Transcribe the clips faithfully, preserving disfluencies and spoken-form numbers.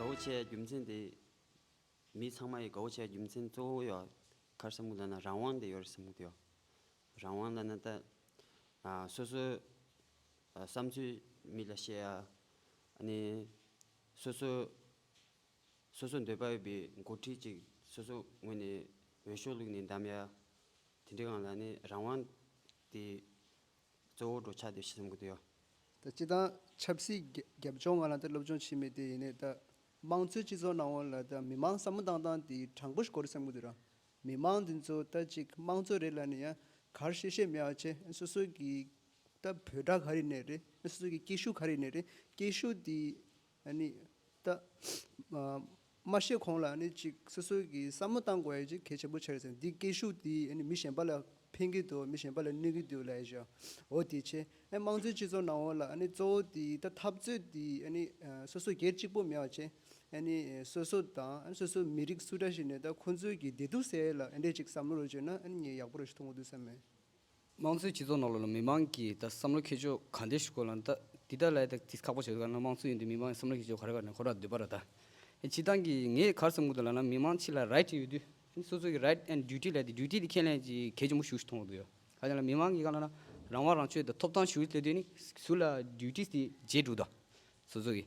དགའ་བོ་བྱས་རྒྱུ་མཚན་དེ། མི་ཚང་མ་ཡི་དགའ་བོ་བྱས་རྒྱུ་མཚན་གཙོ་བོ་ཡོད། ག་རེ་བསམ་གི་འདུག་ན་རང་དབང་དེ་ཡོད་རེད་བསམ་གི་འདུག་ཡོད། རང་དབང་ལབ་ན་ད། ཨ་སོ་སོའི་ཨ་བསམ་ཚུལ་མི་ལ་བཤད་ཡ། ཨ་ནི་སོ་སོ་སོ་སོ་འདོད་པ་ཡོད་པའི་འགོ་ཁྲིད་ཅིག་སོ་སོ་ངོས་ནས་འོས་ཤོག་བླུགས་ནས་བདམས་ཡ། དེ་འདྲའི་སྒང་ལ་ནི་རང་དབང་དེ་གཙོ་བོ་འགྲོ་ཆགས་དེ་བཤད་བསམ་གི་འདུག་ཡོད། ད་སྤྱི་བཏང་ཆབ་སྲིད་རྒྱབ་རྒྱབ་ལྗོངས་སྒང་ལ་ད་སློབ་སྦྱོང་བྱེད་མི་དེ་ཡིན་ནའི་ད་དམངས་གཙོའི་སྤྱི་ཚོགས་ནང་ལ་ད་མི་མང་བསམ་བློ་བཏང་སྟངས་དེ་དྲང་པོ་ཞིག་དགོས་རེད་བསམ་གི་འདུག་ར། མི་མང་དེ་ཚོ་ད་ཅིག་དམངས་གཙོ་རེད་ལབ་ནས་ཡང་ག་རེ་བཤད་བཤད་མེད་པ་བྱས་སོ་སོ་གི་ད་བོད་སྒྲ་ག་རེ་ནས་རེད། སོ་སོ་གི་སྐད་ཤུགས་ག་རེ་ནས་རེད། སྐད་ཤུགས་དེ་ཨ་ནི་ད་མ་བཤད་གོང་ལ་ཨ་ནི་ཅིག་སོ་སོ་གི་བསམ་བློ་བཏང་དགོས་ཡ་ཅིག་གལ་ཆེན་པོ་ཆགས་རེད་ཟེར། འདི་སྐད་ཤུགས་དེ་ཨ་ནི་མི་གཞན་པ་ལ་ཕན་གི་འདུག་མི་གཞན་པ་ལ་གནོད་གི་འདུག་ལབ་ཡ་ཅིག་འོ་དེ་བྱས་ཨ་དམངས་གཙོའི་སྤྱི་ཚོགས་ནང་འོག་ལ་ཨ་ནི་གཙོ་བོ་དེ་ད་འཐབ་རྩོད་དེ་ཨ་ནི་སོ་སོ་སྒེར་གཅིག་པོ་མེད་པ་བྱས་ཨ་ནི་སོ་སོ་དང་ཨ་ནི་སོ་སོ་མི་རིགས་སུ་འདྲ་ཞིག་ནས་ད་ཁོང་ཚོའི་གི་བདེ་སྡུག་སེལ་ལ་ཨ་འདྲས་ཅིག་བསམ་བློ་རུ་བཅོས་ན་ཨ་ནི་ངས་ཡག་པོ་རུ་ཞིག་མཐོང་གི་འདུག་བསམ་མེད། དམངས་གཙོའི་སྤྱི་ཚོགས་ནང་ལོགས་ལ་མི་མང་གིས་ད་བསམ་བློ་འཁྱེར་ཕྱོགས་ག་འདྲས་ཤིག་སྐོར་ལ་ད་འདི་ལྟ་ལ་ད་དེ་ཁག་པོ་བྱེད་དགོས་ན་དམངས་གཙོ་ཡིན་དུས་མི་མང་གི་བསམ་བློ་འཁྱེར་ཕྱོགས་ག་རེ་ག་རེ་ཁོ་རང་འདོད་པ་ར་ད། སྤྱི་བཏང་གི་ངས་ག་རེ་བསམ་གི་འདུག་ལབ་ན་མི་མང་ཕྱི་ལ་རའིཊ་ཡོད་དུས་སོ་སོ་གི་རའིཊ་ཨེན་ཌིའུ་ཊི་ལབ་དེ་ཌིའུ་ཊི་དེ་ཁས་ལེན་གྱི་གལ་ཆེན་པོ་ཞིག་མཐོང་གི་འདུག་ཡོད། ག་ཅང་ལ་མི་མང་གི་ག་ལ་ན་རང་དབང་རང་ཆོས་དང་ཐོབ་ཐང་ཞུ་ལས་དུས་ནི་སུ་ལ་ཌིའུ་ཊི་དེ་བརྗེད་འགྲོ་ད། སོ་སོ་གི་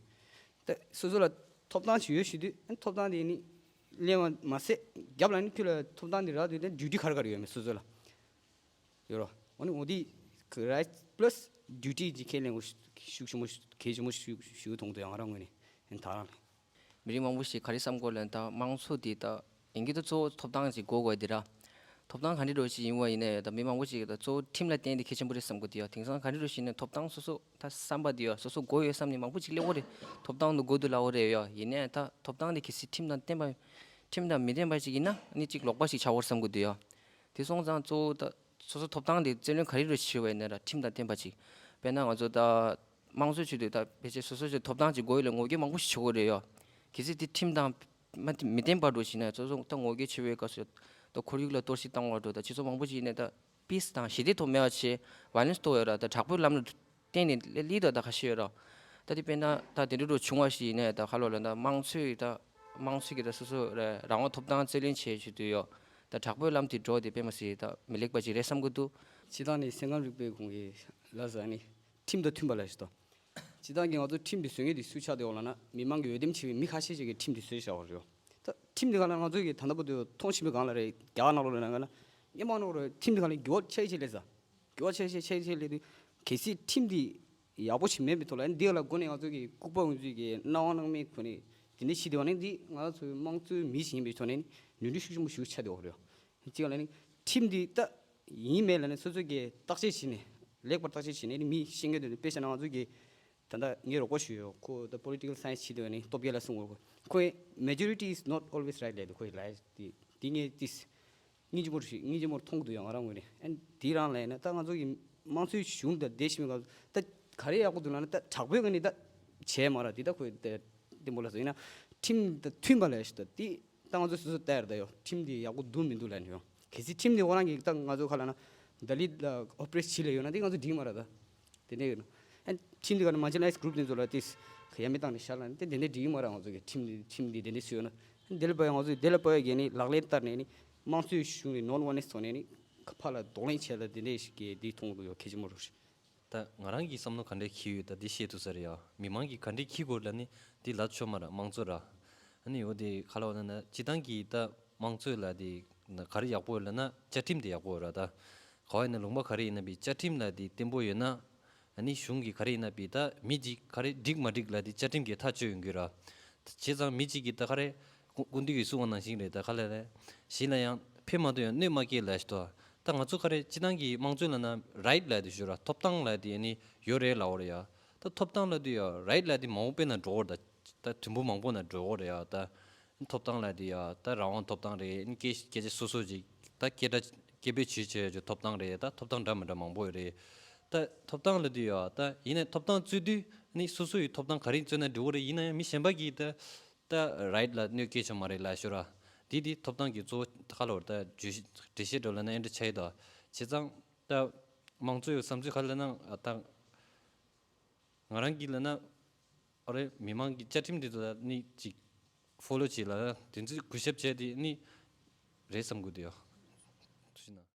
ད་སོ་སོ་ལ་ཐོབ་ཐང་ཞིག་ཡོད་ཞུ་དུས་ཐོབ་ཐང་དེ་ནི་གླེང་བ་མ་ཟད་རྒྱབ་ལ་ནི་ཁྱོད་ལ་ཐོབ་ཐང་དེ་རག་དུས་ད་ཌིའུ་ཊི་ག་རེ་ག་རེ་ཡོད་མེད་སོ་སོ་ལ། ཡོད་རོ། འོ་ནི་འོ་དེ་རའིཊ་པ་ལ་སི་ཌིའུ་ཊི་ཅིག་ཁས་ལེན་དགོས་ཤུགས་ཆེན་པོ་གལ་ཆེན་པོ་ཞིག་ཞིག་མཐོང་འདུག་ཡང་ང་རང་ངོས་ནས་ཡིན་ད་རང་ལ། མི་རིགས་མང་པོ་ཞིག་ག་རེ་བསམ་གོ་ལབ་ན་ད་དམངས་གཙོ་དེ་ད་ཡིན་གྱི་ད་གཙོ་བོ་ཐོབ་ཐང་ཅིག་དགོས་དགོས་དེ་ར། ཐོབ་ཐང་ག་འདྲ་འདྲ་ཞིག་ཡིན་པ་ཡིན་ན་ཡང་ད་མི་མང་པོ་ཞིག་ད་གཙོ་བོ་ཁྲིམས་ལ་བརྟེན་ཏེ་གལ་ཆེན་པོ་རེད་བསམ་གོ་དེ་ཡ་དེང་སང་ག་འདྲ་འདྲ་ཞིག་ཡིན་ན་ཐོབ་ཐང་སོ་སོ་ད་བསམ་པ་དེ་ཡ་སོ་སོ་དགོས་ཡོད་བསམ་ནས་མང་པོ་ཞིག་སླེབས་གོ་རེད། ཐོབ་ཐང་དུ་དགོས་འདུག་ལབ་གོ་རེད་ཡ་ཡིན་ན་ཡང་ད་ཐོབ་ཐང་དེ་གལ་སྲིད་ཁྲིམས་དང་བརྟེན་པ་ཁྲིམས་དང་མི་ལྡན་པ་ཞིག་ཡིན་ན་ནི་གཅིག་ལོག་པ་ཞིག་ཆགས་ཡོད་བསམ་གི་འདུག་ཡ། དེ་སོང་ཙང་གཙོ་བོ་ད་སོ་སོ་ཐོབ་ཐང་དེ་རྩོད་ལེན་ག་རེ་རུ་བྱེད་པ་ཡིན་ན་ར་ཁྲིམས་དང་བརྟེན་པ་ཅིག་དཔེར་ན་ང་ཚོ་ད་དམངས་གཙོའི་ཆེད་དུ་ད་ཕལ་ཆེར་སོ་སོ་ཚོའི་ཐོབ་ཐང་ཅིག་དགོས་ཡོད་ལ་ངོ་རྒོལ་མང་པོ་ཞིག་བྱེད་དགོས་རེད་ཡ། གལ་སྲིད་དེ་ཁྲིམས་དང་མ་མི་བརྟེན་པ་འགྲོ་ཞིག་ན་སོ་སོ་ད་ངོ་རྒོལ་བྱེད་པའི་སྐབས་སུ་ད་ཁོར་ཡུག་ལ་གཏོར་བཤིག་བཏང་བ་འགྲོ་ད་སྤྱི་ཚོགས་མང་པོ་ཞིག་ཡིན་ན་ད་པིས་དང་ཞི་བདེ་ཐོག་མེད་པ་བྱས་ཝའི་ལེན་སི་གཏོང་ཡོད་ར་ད་དྲག་པོའི་ལམ་ལ་བརྟེན་ནས་སླེབས་ད་ད་ཁ་ཤས་ཡོད་ར། ད་དེ་དཔེར་ན་ད་དེ་འདྲ་འགྲོ་བྱུང་བ་ཞིག་ཡིན་ན་ད་ཁ་ལོ་ལ་ད་དམངས་གཙོའི་ད་དམངས་གཙོའི་གི་ད་སོ་སོ་རང་དབང་ཐོབ་ཐང་རྩོད་ལེན་བྱེད་ཆེད་དུ་ཡོད་ད་དྲག་པོའི་ལམ་དེ་འགྲོ་དེ་དཔེ་མ་སྲིད་ད་མི་ལེགས་པ་ཅིག་རེད་བསམ་གི་འདུག་སྤྱི་བཏང་ནས་སེམས་ཁམས་རིག་པའི་ཁོང་གི་ལ་ཟ་ནི་ཁྲིམས་དང་མཐུན་པ་ལ་ཞིག་ཏོ། སྤྱི་བཏང་གི་ང་ཚོ་ཁྲིམས་འདི་བཟོ་མཁན་འདི་སུ་ཆགས་བསྡད་ཡོད་ལབ་ན་མི་མང་གི་འོས་འདེམས་བྱས་པའི་མི་ཁ་ཤས་ཤིག་གིས་ཁྲིམས་འདི་བཟོས་བཞག་པ་རེད། ད་ཁྲིམས་འདི་ག་ལ་ང་ཚོ་གིས་ད་ལྟ་བར་དུ་མཐོང་ཤེས་པའི་སྒང་ལ་རེད་རྒྱ་གར་ནང་ལོགས་ལ་ན་ག་ལ་སྔོན་མ་ནང་རེད་ཁྲིམས་འདི་ག་ལ་འགྱུར་བ་ཆེ་ཆེ་སླེབས་ས། འགྱུར་བ་ཆེ་ཆེ་ཆེ་ཆེ་སླེབས་དུས་གལ་སྲིད་ཁྲིམས་འདི་ཡག་པོ་ཞིག་མེད་པའི་ཐོག་ལ་འདི་ག་ལ་སྒོ་ནས་ང་ཚོ་གི་ལྐུགས་པ་ང་ཚོ་གི་སྣང་བ་སྣང་མེད་ཁོ་ནས་དེ་འདྲ་བྱེད་བསྡད་པ་ནི་འདི་ང་ཚོའི་དམངས་གཙོའི་མི་ཞིག་ཡིན་པའི་ཐོག་ནས་ནོར་འཁྲུལ་ཤུགས་ཆེན་པོ་ཞིག་ཆགས་བསྡད་ཡོད་རེད། གཅིག་ལ་ནི་ཁྲིམས་འདི་ལྟ་ཡིན་མེད་ལ་ནི་སོ་སོ་གིས་བརྟག་དཔྱད་བྱས་ནས་ལེགས་པར་བརྟག་དཔྱད་བྱས་ནས་ནི་མི་ཤེས་མཁན་དེ་ནི་དཔེ་བཞག་ན་ང་ཚོ་གིས་ད་ལྟ་ངའི་རོགས་པ་ཞིག་ཡོད་ཁོ་ད་political science་བྱེད་འདོད་ནི་སྟོབས་རྒྱལ་ལགས་གསུངས་ཡོད་ཁོ་ཁོས་majority is not always right ལབ་འདུག་ཁོས་ལབ་དེ་དེ་ངས་ཏིས་སྙིང་རྗེ་མོ་ཞིག་སྙིང་རྗེ་མོར་མཐོང་གི་འདུག་ཡང་ང་རང་ངོས་ནས་ཨན་དེ་རང་ལབ་ཡིན་ན་ད་ང་ཚོ་གི་དམངས་གཙོའི་གཞུང་དང་བསྡད་བཞིན་པའི་སྐབས་ད་ག་རེ་ཡག་པོ་འདུག་ལབ་ན་ད་དྲག་པོའི་ངོས་ནས་ད་བྱས་མ་ར་དེ་ད་ཁོས་ད་བདེན་པོ་ལ་ཟེར་ཡིན་ན་ཁྲིམས་དང་མཐུན་པ་ལབ་ཞིག་ད་དེ། ད་ང་ཚོ་སོ་སོ་ལྟ་ཡར་ད་ཡོ་ཁྲིམས་འདི་ཡག་པོ་འདུག་མི་འདུག་ལབ་ནས་ཡོ། གལ་སྲིད་ཁྲིམས་འདི་ཁོ་རང་གིས་ད་ང་ཚོ་ཁ་ལ་ན་ད་ལི་ལ་ཨོ་པ་རེ་སི་བྱེད་ལ་ཡོད་ན་དེ་ང་ཚོ་འགྲིག་མ་ར་ད། དེ་འདྲ་ཡོད་ན། ཨ་ཁྲིམས་འདི་ག་ན་མར་ཇི་ན་ལའི་སི་གུ་རུབ་དེ་ཚོ་ལ་ཏིས་ཁ་ཡ་མི་བཏང་ནས་ཤར་ལ་ནི་དེ་དེ་འདྲ་འགྲིག་མ་ར་ང་ཚོ་གི་ཁྲིམས་འདི་ཁྲིམས་འདི་དེ་འདྲ་སུ་ཡོད་ན། དེ་ལ་པ་ཡ་ང་ཚོ་དེ་ལ་པ་ཡ་གས་ནི་ལག་ལེན་བསྟར་ནས་ནི་དམངས་གཙོའི་གཞུང་ནས་ནོན་ཝ་ནེ་སི་ཐོག་ནས་ནི་ཁ་ཕར་ལ་གདོང་ལེན་བྱས་ལ་དེ་འདྲ་ཞིག་གི་དེ་མཐོང་གི་འདུག་ཡོ་གལ་ཆེན་པོ་རུ། ད་ང་རང་གི་བསམ་བློ་ག་འདྲས་འཁྱེར་ཡོད་ད་འདི་བཤད་ཐུབ་ས་རེད་ཡ། མི་མང་གིས་ག་འདྲས་འཁྱེར་དགོས་ལབ་ནི་འདི་ལབ་ཆོག་མ་རེད་དམངས་གཙོ་ར། ཨ་ནི་འོ་དེ་ག་ལ་བ་ན་ན་སྤྱི་བཏང་གི་ད་དམངས་གཙོ་ལ་དེ་ག་རེ་ཡག་པོ་ཡོད་ལབ་ན་བཅའ་ཁྲིམས་དེ་ཡག་པོ་ཡོད་ར་ད། ག་བ་ཡིན་ན་ལུང་པ་ག་རེ་ཡིན་ན་བི་བཅའ་ཁྲིམས་ལ་དེ་བརྟན་པོ་ཡོད་ན། ཨ་ནི་གཞུང་གི་ག་རེ་ཡིན་ན་བི་ད་མི་གཅིག་ག་རེ་འགྲིག་མ་འགྲིག་ལ་དེ་བཅའ་ཁྲིམས་ཀྱིས་ཐག་གཅོད་ཡོང་གི་ར། བྱས་ཙང་མི་གཅིག་གིས་ད་ག་རེ་སྐུ་སྐུ་མདུན་གྱིས་གསུངས་པ་ནང་བཞིན་རེད་ད་ག་ལ་རེད། གཞི་ལ་ཡང་ཕན་མ་ཐོགས་ཡང་གནོད་མ་སྐྱེལ་ལབ་ཞིག་ཏོ། ད་ང་ཚོ་ག་རེ་སྤྱི་བཏང་གི་དམངས་གཙོ་ལབ་ན་རའིཊ་ལབ་དེ་ཞུ་ར་ཐོབ་ཐང་ལབ་དེ་ནི་ཡོད་རེད་ལབ་འོ་རེད་ཡ། ད་ཐོབ་ཐང་ལབ་དེ་ཡ་རའིཊ་ལབ་དེ་མང་པོ་དཔེ་ན་འགྲོ་འོ་རེད་ད། ད་དུམ་བུ་མང་པོ་ན་འགྲོ་འོ་རེད་ཡ་ད། ཐོབ་ཐང་ལབ་དེ་ཡ་ད་རང་དབང་ཐོབ་ཐང་རེད་སྐད་སྐད་ཆ་སོ་སོ་ཅིག་ད་སྐད་སྒྲ་སྐད་འབོད་བྱེད་བྱེད་ཡ་ཆོ་ཐོབ་ཐང་རེད་ད་ཐོབ་ཐང་འདྲ་མི་འདྲ་མང་པོ་ཡོད་རེད། ད་ཐོབ་ཐང་ལབ་དེ་ཡ་ད་ཡིན་ན་ཐོབ་ཐང་རྩོད་དུས་ནི་སོ་སོ་ཡི་ཐོབ་ཐང་ག་རེ་རྩོད་ན་འགྲིག་གི་རེད་ཡིན་ན་ཡང་མི་གཞན་པ་གིས་ད། ད་རའིཊ་ལ་གནོད་སྐྱེལ་ཆོག་མ་རེད་ལབ་ཞོར་ར། དེ་དེ་ཐོབ་ཐང་གི་གཙོ་བོ་ཁ་ལོར་ད་བརྗོད་གཞི་འགྲེལ་བཤད་འགྲོ་ལབ་ན་ཨེ་འདྲ་ཆགས་ཡོད་དོ། བྱས་ཙང་ད་དམངས་གཙོའི་བསམ་ཚུལ་ག་ལབ་ན་ད་ང་རང་གིས་ལབ་ན་ཨ་རེ་མི་མང་གི་བཅའ་ཁྲིམས་དེ་ཚོ་ནི་ཅིག་ ཕོ་ལོ་བྱེད་ལ་དེ་ཚོ་གུས་ཞབས་བྱས་དེ་ནི་རེད་བསམ་གི་འདུག་ཡ། ཐུགས་རྗེ་གནང་།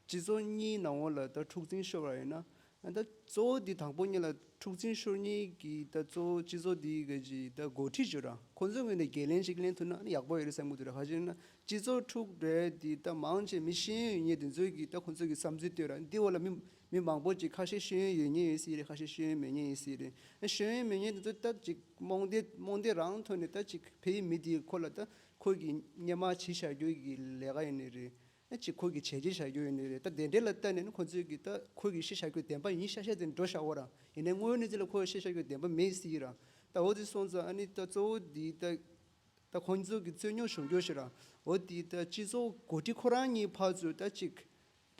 སྤྱི་ཚོགས་གཉིས་ནང་ལོགས་ལ་ད་འཁྲུག་འཛིང་ཤོར་བ་ཡིན་ན། ད་གཙོ་བོ་འདི་དང་པོ་ཉིད་ལ་འཁྲུག་འཛིང་ཤོར་མཁན་གྱི་ད་གཙོ་བོ་སྤྱི་ཚོགས་འདི་ག་ཅིག་ད་འགོ་ཁྲིད་བྱོས་ར། ཁོང་ཚོའི་ངོས་ནས་འགན་ལེན་ཞིག་ལེན་ཐུབ་ན་ཡག་པོ་ཡོད་རེད་བསམ་གྱི་འདུག་ར། ག་ཅི་ཡིན་ན་སྤྱི་ཚོགས་འཁྲུག་རེད་འདི་ད་མང་ཆེ་མི་ཤེས་ཡོན་ཡོད་མཁན་དེ་ཚོའི་གི་ད་ཁོང་ཚོའི་གི་བསམ་ཚུལ་བཏོན་ར། འདི་འོག་ལ་མི་མི་མང་པོ་ཅིག་ཁ་ཤས་ཤེས་ཡོན་ཡོད་མཁན་ཡོད་སྲིད་རེད། ཁ་ཤས་ཤེས་ཡོན་མེད་མཁན་ཡོད་སྲིད་རེད། ཤེས་ཡོན་མེད་མཁན་དེ་ཚོ་ད་ཅིག་རྨོངས་དད་རྨོངས་དད་རང་ཐོག་ནས་ད་ཅིག་ཕའི་མི་དེའི་ཁོ་ལ་ད་ཁོ་གི་སྔོན་མ་བྱས་བཞག་རྒྱུ་གི་ལས་ཀ་ཡིན་ནི་རེད། ཨ་ཅིག་ཁོ་གི་བྱས་རྗེས་བཞག་རྒྱུ་ཡིན་ནི་རེད། ད་དེ་འདྲའི་ལ་ལྟ་ནས་ནི་ཁོ་ཚོས་གི་ད་ཁོ་གི་བཤད་བཞག་རྒྱུ་བདེན་པ་ཡིན་ཤ་ཤ་དེ་འགྲོ་བཞག་འོ་ར། ཡིན་ནའི་དངོས་ཡོད་གནས་ཚུལ་ལ་ཁོ་བཤད་བཞག་རྒྱུ་བདེན་པ་མེད་སྲིད་ར། ད་འོ་དེ་སོང་ཙང་ཨ་ནི་ད་གཙོ་བོ་འདི་ད་ད་ཁོང་ཚོ་གི་རྩོད་རྙོག་བྱུང་རྒྱུ་ཞིག་ར། འོ་དེ་ད་སྤྱི་ཚོགས་འགོ་ཁྲིད་ཁོ་རང་གཉིས་ཕར་ཚུར་ད་ཅིག་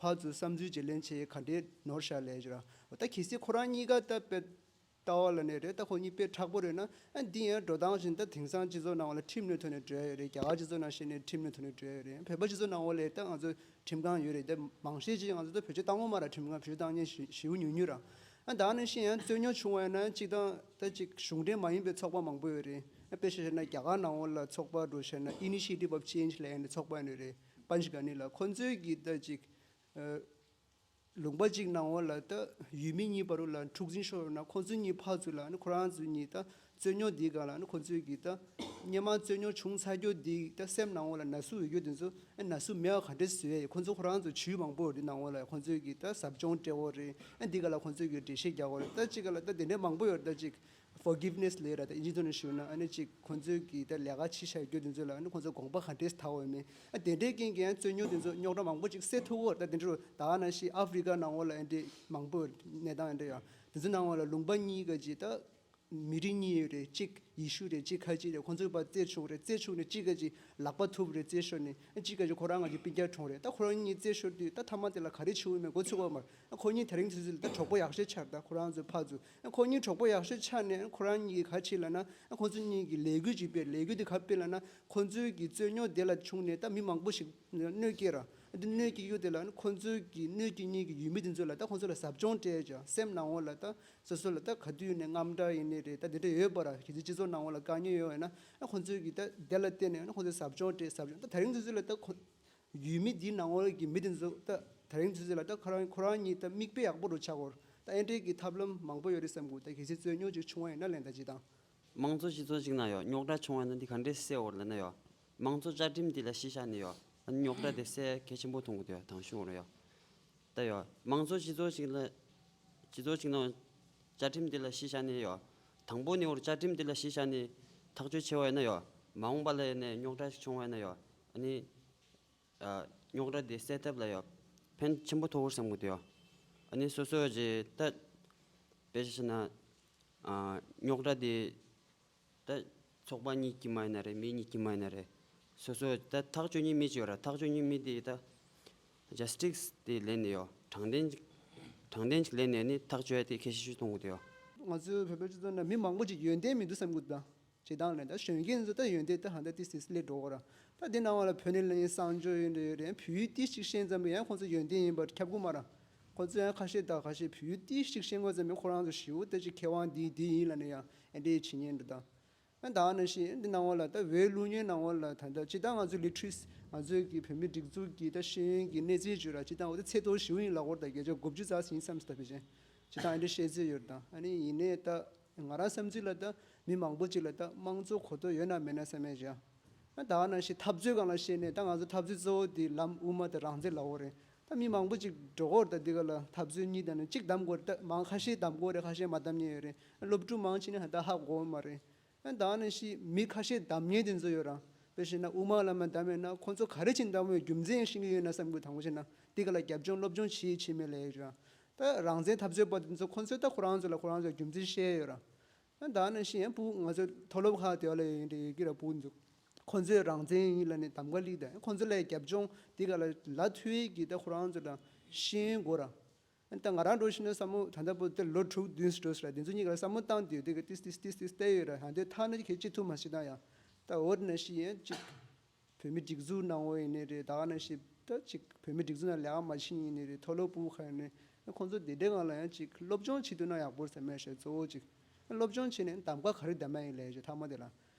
ཕར་ཚུར་བསམ་ཚུལ་བརྗེ་ལེན་བྱས་ག་འདྲའི་ནོར་བཞག་ལས་ཞིག་ར། འོ་ད་གལ་སྲིད་ཁོ་རང་གཉིས་ཀ་ད་དཔེ་ལྟ་བ་ལ་ནས་རེད། ད་ཁོ་གཉིས་དཔེ་མཁྲེགས་པོ་རེད་ན། ཨ་འདི་ཡང་འགྲོ་སྟངས་བཞིན་ད་དེང་སང་སྤྱི་ཚོགས་ནང་ལ་ཁྲིམས་ནས་ཐོན་ནས་འགྲོ་ཡ་ཡོད་རེད། རྒྱ་གར་སྤྱི་ཚོགས་ནང་བཞིན་ནས་ཁྲིམས་ནས་ཐོན་ནས་འགྲོ་ཡ་ཡོད་རེད། བོད་པ་སྤྱི་ཚོགས་ནང་ལ་ད་ང་ཚོ་ཁྲིམས་ཁང་ཡོད་རེད། ད་མང་ཤས་ཅིག་ང་ཚོ་ད་བེད་སྤྱོད་བཏང་གི་མ་ར། ཁྲིམས་ཁང་བེད་སྤྱོད་བཏང་མཁན་ཞེ་ཞེ་པོ་ཉུང་ཉུང་ར། ཨ་ད་ནང་བཞིན་ཡང་རྩོད་རྙོག་བྱུང་བ་ཡིན་ན་སྤྱིར་བཏང་ད་ཅིག་གཞུང་འབྲེལ་མ་ཡིན་པའི་ཚོགས་པ་མང་པོ་ཡོད་རེད། ཨ་དཔེ་བཞག་ན་རྒྱ་གར་ནང་ལ་ཚོགས་པ་འགྲོ་བཤད་ན་Initiative of Change ལབ་ཡ་ནི་ཚོགས་པ་ཡིན་རེད། པན་ཇི་ག་ནི་ལ་ཁོ་ཚོས་གི་ད་ཅིག་ཨ། ལུང་པ་གཅིག་ནང་འོག་ལ་ད་ཡུལ་མི་གཉིས་བར་ལ་འཁྲུག་འཛིང་ཤོར་ན་ཁོང་ཚོ་གཉིས་ཕར་ཚུར་ལ་ནི་ཁོ་རང་ཚོ་གཉིས་ད་རྩོད་རྙོག་འདིའི་སྒང་ལ་ནི་ཁོང་ཚོའི་གི་ད་སྔོན་མ་རྩོད་རྙོག་བྱུང་ཚར་རྒྱུ་འདི་ད་སེམས་ནང་འོག་ལ་ན་ཟུག་ཡོད་རྒྱུ་དེ་ཚོ་ཨ་ན་ཟུག་མེད་པ་ག་འདྲས་བཟོ་ཡ་ཡིན། ཁོང་ཚོ་ཁོ་རང་ཚོ་ཇུས་མང་པོ་ཡོད་རེད། ནང་འོག་ལ་ཁོང་ཚོའི་གི་ད་ཟབ་སྦྱོང་སྤྲད་འོ་རེད། ཨ་འདི་ག་ལ་ཁོང་ཚོའི་གི་འགྲེལ་བཤད་རྒྱག་འོ་རེད། ད་གཅིག་ག་ལ་ད་དེ་འདྲས་མང་པོ་ཡོད་རེད། ད་གཅིག forgiveness ལབ་ར། ད་ཨིན་ཇི་ཐོག་ནས་ཞུས་ན་ཨ་ནི་གཅིག་ཁོང་ཚོའི་གི་ད་ལས་ཀ་བྱེད་བཞག་རྒྱུ་དེ་ཚོ་ལ་ཨ་ནི་ཁོང་ཚོ་དགོངས་པ་ག་འདྲས་དག་འོས་མེད། ཨ་དེ་འདྲའི་རྐྱེན་གྱིས་ཡང་རྩོད་རྙོག་དེ་ཚོ་རྙོག་དྲ་མང་པོ་ཅིག་སེལ་ཐུབ་ཀྱི་ཡོད་རེད། ད་དེ་འདྲ་ད་ག་ནང་བཞིན་ཨ་ཧྥི་རི་ཀ་ནང་ལོགས་ལ་ཨ་འདྲའི་མང་པོ་གནས་སྟངས་ཨ་འདྲ་ཡོད། དེ་ཚོ་ནང་ལོགས་ལ་ལུང་པ་གཉིས་ཀ་ཅིག་ད་མི་རིགས་གཉིས་ཡོད་རེད། གཅིག་ཡེ་ཤུ་རེད། གཅིག་ཁ་ཆེ་རེད། ཁོང་ཚོའི་བར་རྩོད་བྱུང་རེད། རྩོད་བྱུང་ནས་གཅིག་ག་ཅིག་ལག་པ་ཐུག་རེད། རྩོད་ཤོར་ནས་ཨ་གཅིག་ག་ཅིག་ཁོ་རང་ང་ཅིག་སྤུན་ཀྱག་གྲོངས་རེད། ད་ཁོ་རང་གཉིས་རྩོད་ཤོར་དུས་ད་མཐའ་མ་དེ་ལ་ག་རེ་བྱུང་ཡོད་མེད་མགོ་ཚོས་ཀྱི་ཡོད་མ་རེད། ཨ་ཁོ་གཉིས་དེ་རིང་དུས་ཚོད་ལ་ད་གྲོགས་པོ་ཡག་ཤོས་ཆགས་རེད། ད་ཁོ་རང་ཚོའི་ཕར་ཚུར་ཨ་ཁོ་གཉིས་གྲོགས་པོ་ཡག་ཤོས་ཆགས་ནས་ཨ་ཁོ་རང་གཉིས་ག་ཅིག་ལབ་ན་ཨ་ཁོ་ཚོ་གཉིས་ཀྱི་ལས་འགུལ་ཅིག་སྤེལ། ལས་འགུལ་དེ་ག་སྤེལ་ལབ་ན་ཁོ་ཚོའི་གི་རྩོད་རྙོག་དེ་ལ་བྱུང་ནས་ད་མི་མང་པོ་ཞིག་གནོད་སྐྱེལ་ར། ཨ་དེ་གནོད་སྐྱེལ་རྒྱུ་དེ་ལ་ཨ་ཁོ་ཚོའི་གི་གནོད་སྐྱེལ་མཁན་གྱི་ཡུལ་མི་དེ་ཚོ་ལ་ད་ཁོ་ཚོ་ལ་ཟབ་སྦྱོང་སྤྲད་ཀྱང་སེམས་ནང་འོག་ལ་ད་སོ་སོ་ལ་ད་ག་དུས་ནས་དངངས་སྐྲག་ཡིན་ནི་རེད། ད་དེ་འདྲ་ཡོད་པ་ར། གལ་སྲིད་སྤྱི་ཚོགས་ནང་འོག་ལ་དཀའ་ངལ་ཡོད་ཡོད་ན་ཨ་ཁོ་ཚོའི་གི་ད་དེ་ལ་བརྟེན་ནས་ཨ་ཁོ་ཚོས་ཟབ་སྦྱོང་སྤྲད། ཟབ་སྦྱོང་ད་དེ་རིང་དུས་ཚོད་ལ་ད་ཁོ་ཡུལ་མི་འདིའི་ནང་ལོགས་ཀྱི་མི་དེ་ཚོ་ད་དེ་རིང་དུས་ཚོད་ལ་ད་ཁོ་རང་ཁོ་རང་གཉིས་ད་མིག་དཔེ་ཡག་པོ་རུ་ཆགས་ཡོད་རེད། ད་ཨེ་འདྲའི་གི་ཐབས་ལམ་མང་པོ་ཡོད་རེད་བསམ་གི། ད་གལ་སྲིད་རྩོད་རྙོག་ཅིག་བྱུང་བ་ཡིན་ན་ལན་ད་ཅི་དང་། དམངས་གཙོ་སྤྱི་ཚོགས་ཅིག་ནང་ཡོད་རྙོག་དྲ་བྱུང་བ་ཡིན་ན་འདི་ག་འདྲས་སེལ་འོར་ལབ་ན་ཡོད། དམངས་གཙོ་བཅའ་ཁྲིམས་འདི་ལ་གཞི་བཞག་ནས་ཡོད། ཨ་ནི་རྙོག་དྲ་དེ་སེལ་གལ་ཆེན་པོ་མཐོང་གི་འདུག་ཡོད། དང་ཤོག་རུ་ཡོད། ད་ཡོད་དམངས་གཙོ་སྤྱི་ཚོགས་ཅིག་ལ་སྤྱི་ཚོགས་ཅིག་ནང་བཅའ་ཁྲིམས་འདི་ལ་གཞི་བཞག་ནས་ཡོད། དང་པོ་ནས་འོར་བཅའ་ཁྲིམས་འདི་ལ་གཞི་བཞག་ནས་ཐག་གཅོད་བྱས་པ་ཡིན་ན་ཡོད། མ་འོངས་པ་ལ་ཡིན་ནས་རྙོག་དྲ་ཞིག་བྱུང་བ་ཡིན་ན་ཡོད། ཨ་ནི། ཨ། རྙོག་དྲ་དེ་སེལ་ཐབས་ལ་ཡང་ཕན་ཆེན་པོ་ཐོགས་བསམ་གི་འདུག་ཡ། ཨ་ནི་སོ་སོ་གི་ད་དཔེ་ཆ་བཞག་ན། ཨ། རྙོག་དྲ་དེ་ད་ཚོགས་པ་གཉིས་ཀྱི་མ་ཡིན་ན་རེད། མི་གཉིས་ཀྱི་མ་ཡིན་ན་རེད། སོ་སོ་ད་ཐག་གཅོད་མཁན་མི་གཅིག་ཡོད་ར། ཐག་གཅོད་མཁན་མི་དེ་ད་ཇ་སི་ཊི་སི་དེ་ལེན་ནས་ཡོད། དྲང་བདེན་ཅིག་དྲང་བདེན་ཅིག་ལེན་ནས་ནི་ཐག་གཅོད་ཡ་དེ་གལ་ཆེ་ཤོས་མཐོང་གི་འདུག་ཡ། ང་ཚོའི་བོད་པའི་སྤྱི་ཚོགས་ནང་མི་མང་པོ་ཅིག་ཡོན་ཏན་མི་འདུག་བསམ་གི་འདུག་ད། བྱེད་སྟངས་ལས་ད་གཞོན་སྐྱེས་ཚོ་ད་ཡོན་ཏན་ད་ཧ་ད་ཏིས་ཏིས་སླེབས་འགྲོ་གི་ར། ད་འདི་ནང་བ་ལ་བོད་ནས་ལ་ཡིན་གསང་སྤྱོད་ཡིན་འདྲ་ཡོད་རེད། བོད་ཡིག་ཏིས་ཅིག་ཤེས་ཙམ་པ་ཡང་ཁོང་ཚོ་ཡོན་ཏན་ཡིན་པར་ཁྱབ་གི་མ་ར། ཁོང་ཚོ་ཡང་ཁ་ཤས་ད་ཁ་ཤས་བོད་ཡིག་ཏིས་ཅིག་ཤེས་དགོས་ཙམ་པ་ཁོ་རང་ཚོ་ཞེ་པོ་ད་ཅིག་མཁས་དབང་འདི་འདི་ཡིན་ལ་ནི་ཡང་ཨེ་འདྲའི་བྱེད་ཉན་འདྲ་ད། ཨ་ད་ནང་བཞིན་འདི་ནང་བ་ལ་ད་བོད་ལུགས་གཉེར་ནང་བ་ལ་ད་ད་ཅི་ད་ང་ཚོ་ལི་ཊི་རེ་སི་ང་ཚོའི་གི་བོད་མི་སྒྲིག་འཛུགས་ཀྱི་ད་ཤེས་ཡོན་གྱི་གནས་ཚད་བརྗོད་ར་ཅི་ད་འོ་ད་ཚད་མཐོ་ཞེ་པོ་ཡིན་ལ་འོར་ད་བརྒྱ་ཆ་དགུ་བཅུ་ཙམ་ཡིན་བསམ་སྲིད་ད་བེད་ཅན་ཅི་ད་ཨེ་འདྲའི་བཤད་ཚོད་ཡོད་ད། ཨ་ནི་ཡིན་ནའི་ད། ང་རང་བསམ་ཚུལ་ལ་ད་མི་མང་པོ་ཅིག་ལ་ད་དམངས་གཙོ་གོ་རྟོགས་ཡོད་ན་མེད་ན་བསམ་ཡས་བྱ། ད་ག་ནང་བཞིན་འཐབ་རྩོད་སྒང་ལ་བཤད་ནས་ད་ང་ཚོ་འཐབ་རྩོད་གཙོ་བོ་དེ་ལམ་དབུ་མ་དང་རང་བཙན་ལབ་ཡོད་རེད། ད་མི་མང་པོ་ཅིག་འགྲོ་གི་ཡོད་རེད། ད་འདི་ག་ལ་འཐབ་རྩོད་གཉིས་དང་ནི་གཅིག་གདམ་དགོས་རེད། ད་མང་ཁ་ཤས་གདམ་དགོས་རེད། ཁ་ཤས་མ་གདམ་མཁན་ཡོད་རེད། སློབ་ཕྲུག་མང་ཆེ་ནས་ད་ཧ་གོ་གི་མ་རེད། ད་ག་ནང་བཞིན་མི་ཁ་ཤས་གདམ་མཁན་དེ་ཚོ་ཡོད་ར། དཔེ་བཞག་ན་དབུ་མ་བླ་མ་གདམ་ཡོད་ན་ཁོང་ཚོ་ག་རེ་བྱས་ནས་གདམ་ཡོད་རྒྱུ་མཚན་ཤེས་ཀྱི་ཡོད་ན་བསམ་གི། དང་པོ་བྱས་ན་འདི་ག་ལ་རྒྱབ་ལྗོངས་སློབ་སྦྱོང་བྱེད་བྱེད་མེད་ལབ་ཡོད་ར། ད་རང་བཙན་འཐབ་རྩོད་པ་དེ་ཚོ་ཁོ་ཚོས་ད་ཁོ་རང་ཚོ་ལ་ཁོ་རང་ཚོའི་རྒྱུ་མཚན་བཤད་ཡོད་ར། ད་ནང་བཞིན་ཡང་ཕྲུ་གུ་ང་ཚོ་མཐོ་སློབ་ཁག་དེ་བ་ལ་ཡོད་འདྲ་ཡོད་ཀྱི་ར། ཕྲུ་གུ་ཚོ་ཁོ་ཚོས་རང་བཙན་ཡིན་ལབ་ནས་གདམ་ག་སླེབས། ད་ཁོ་ཚོ་ལ་རྒྱབ་ལྗོངས་དེ་ག་ལ་ལ་ཐུག་ཡས་ཀྱི་ད་ཁོ་རང་ཚོ་ལ་ཤེས་ཡོན་དགོས་ར། ད་ང་རང་འགྲོ་བཞིན་ན་བསམ་བློ་ད་ལྟ་བུ་དེ་ལོ་དྲུག་བདུན་འགྲོ་ས་ར། དེ་ཚོ་གཉིས་ཀ་ལ་བསམ་བློ་བཏང་དུས་དེ་ག་ཏིས་ཏིས་ཏིས་ཏིས་བལྟས་ཡོད་ར། ཡང་དེ་ཐ་ན་གལ་ཆེ་ཐུབ་མ་ཤེས་ད་ཡང་ད་འོ་ནང་བཞིན་ཡང་ཅིག་བོད་མི་སྒྲིག་འཛུགས་ནང་འོ་ཡིན་ནི་རེད། ད་ག་ནང་བཞིན་ད་ཅིག་བོད་མི་སྒྲིག་འཛུགས་ནང་ལས་ཀ་མ་བྱེད་ཡིན་ནི་རེད། མཐོ་སློབ་ཕྲུ་གུ་ཁག་ཡིན་ནི་ཁོང་ཚོ་དེ་འདྲའི་སྒང་ལ་ཡང་ཅིག་སློབ་སྦྱོང་བྱེད་ཐུབ་ན་ཡག་པོ་རེད་བསམ་མེད་ཤག་གཙོ་བོ་ཅིག་ སློབ་སྦྱོང་བྱས་ནས་གདམ་ག་ག་རེ་གདམ་ཡ་ཡིན་ལབ་ཡ་ཅིག་མཐའ་མ་དེ་ལ།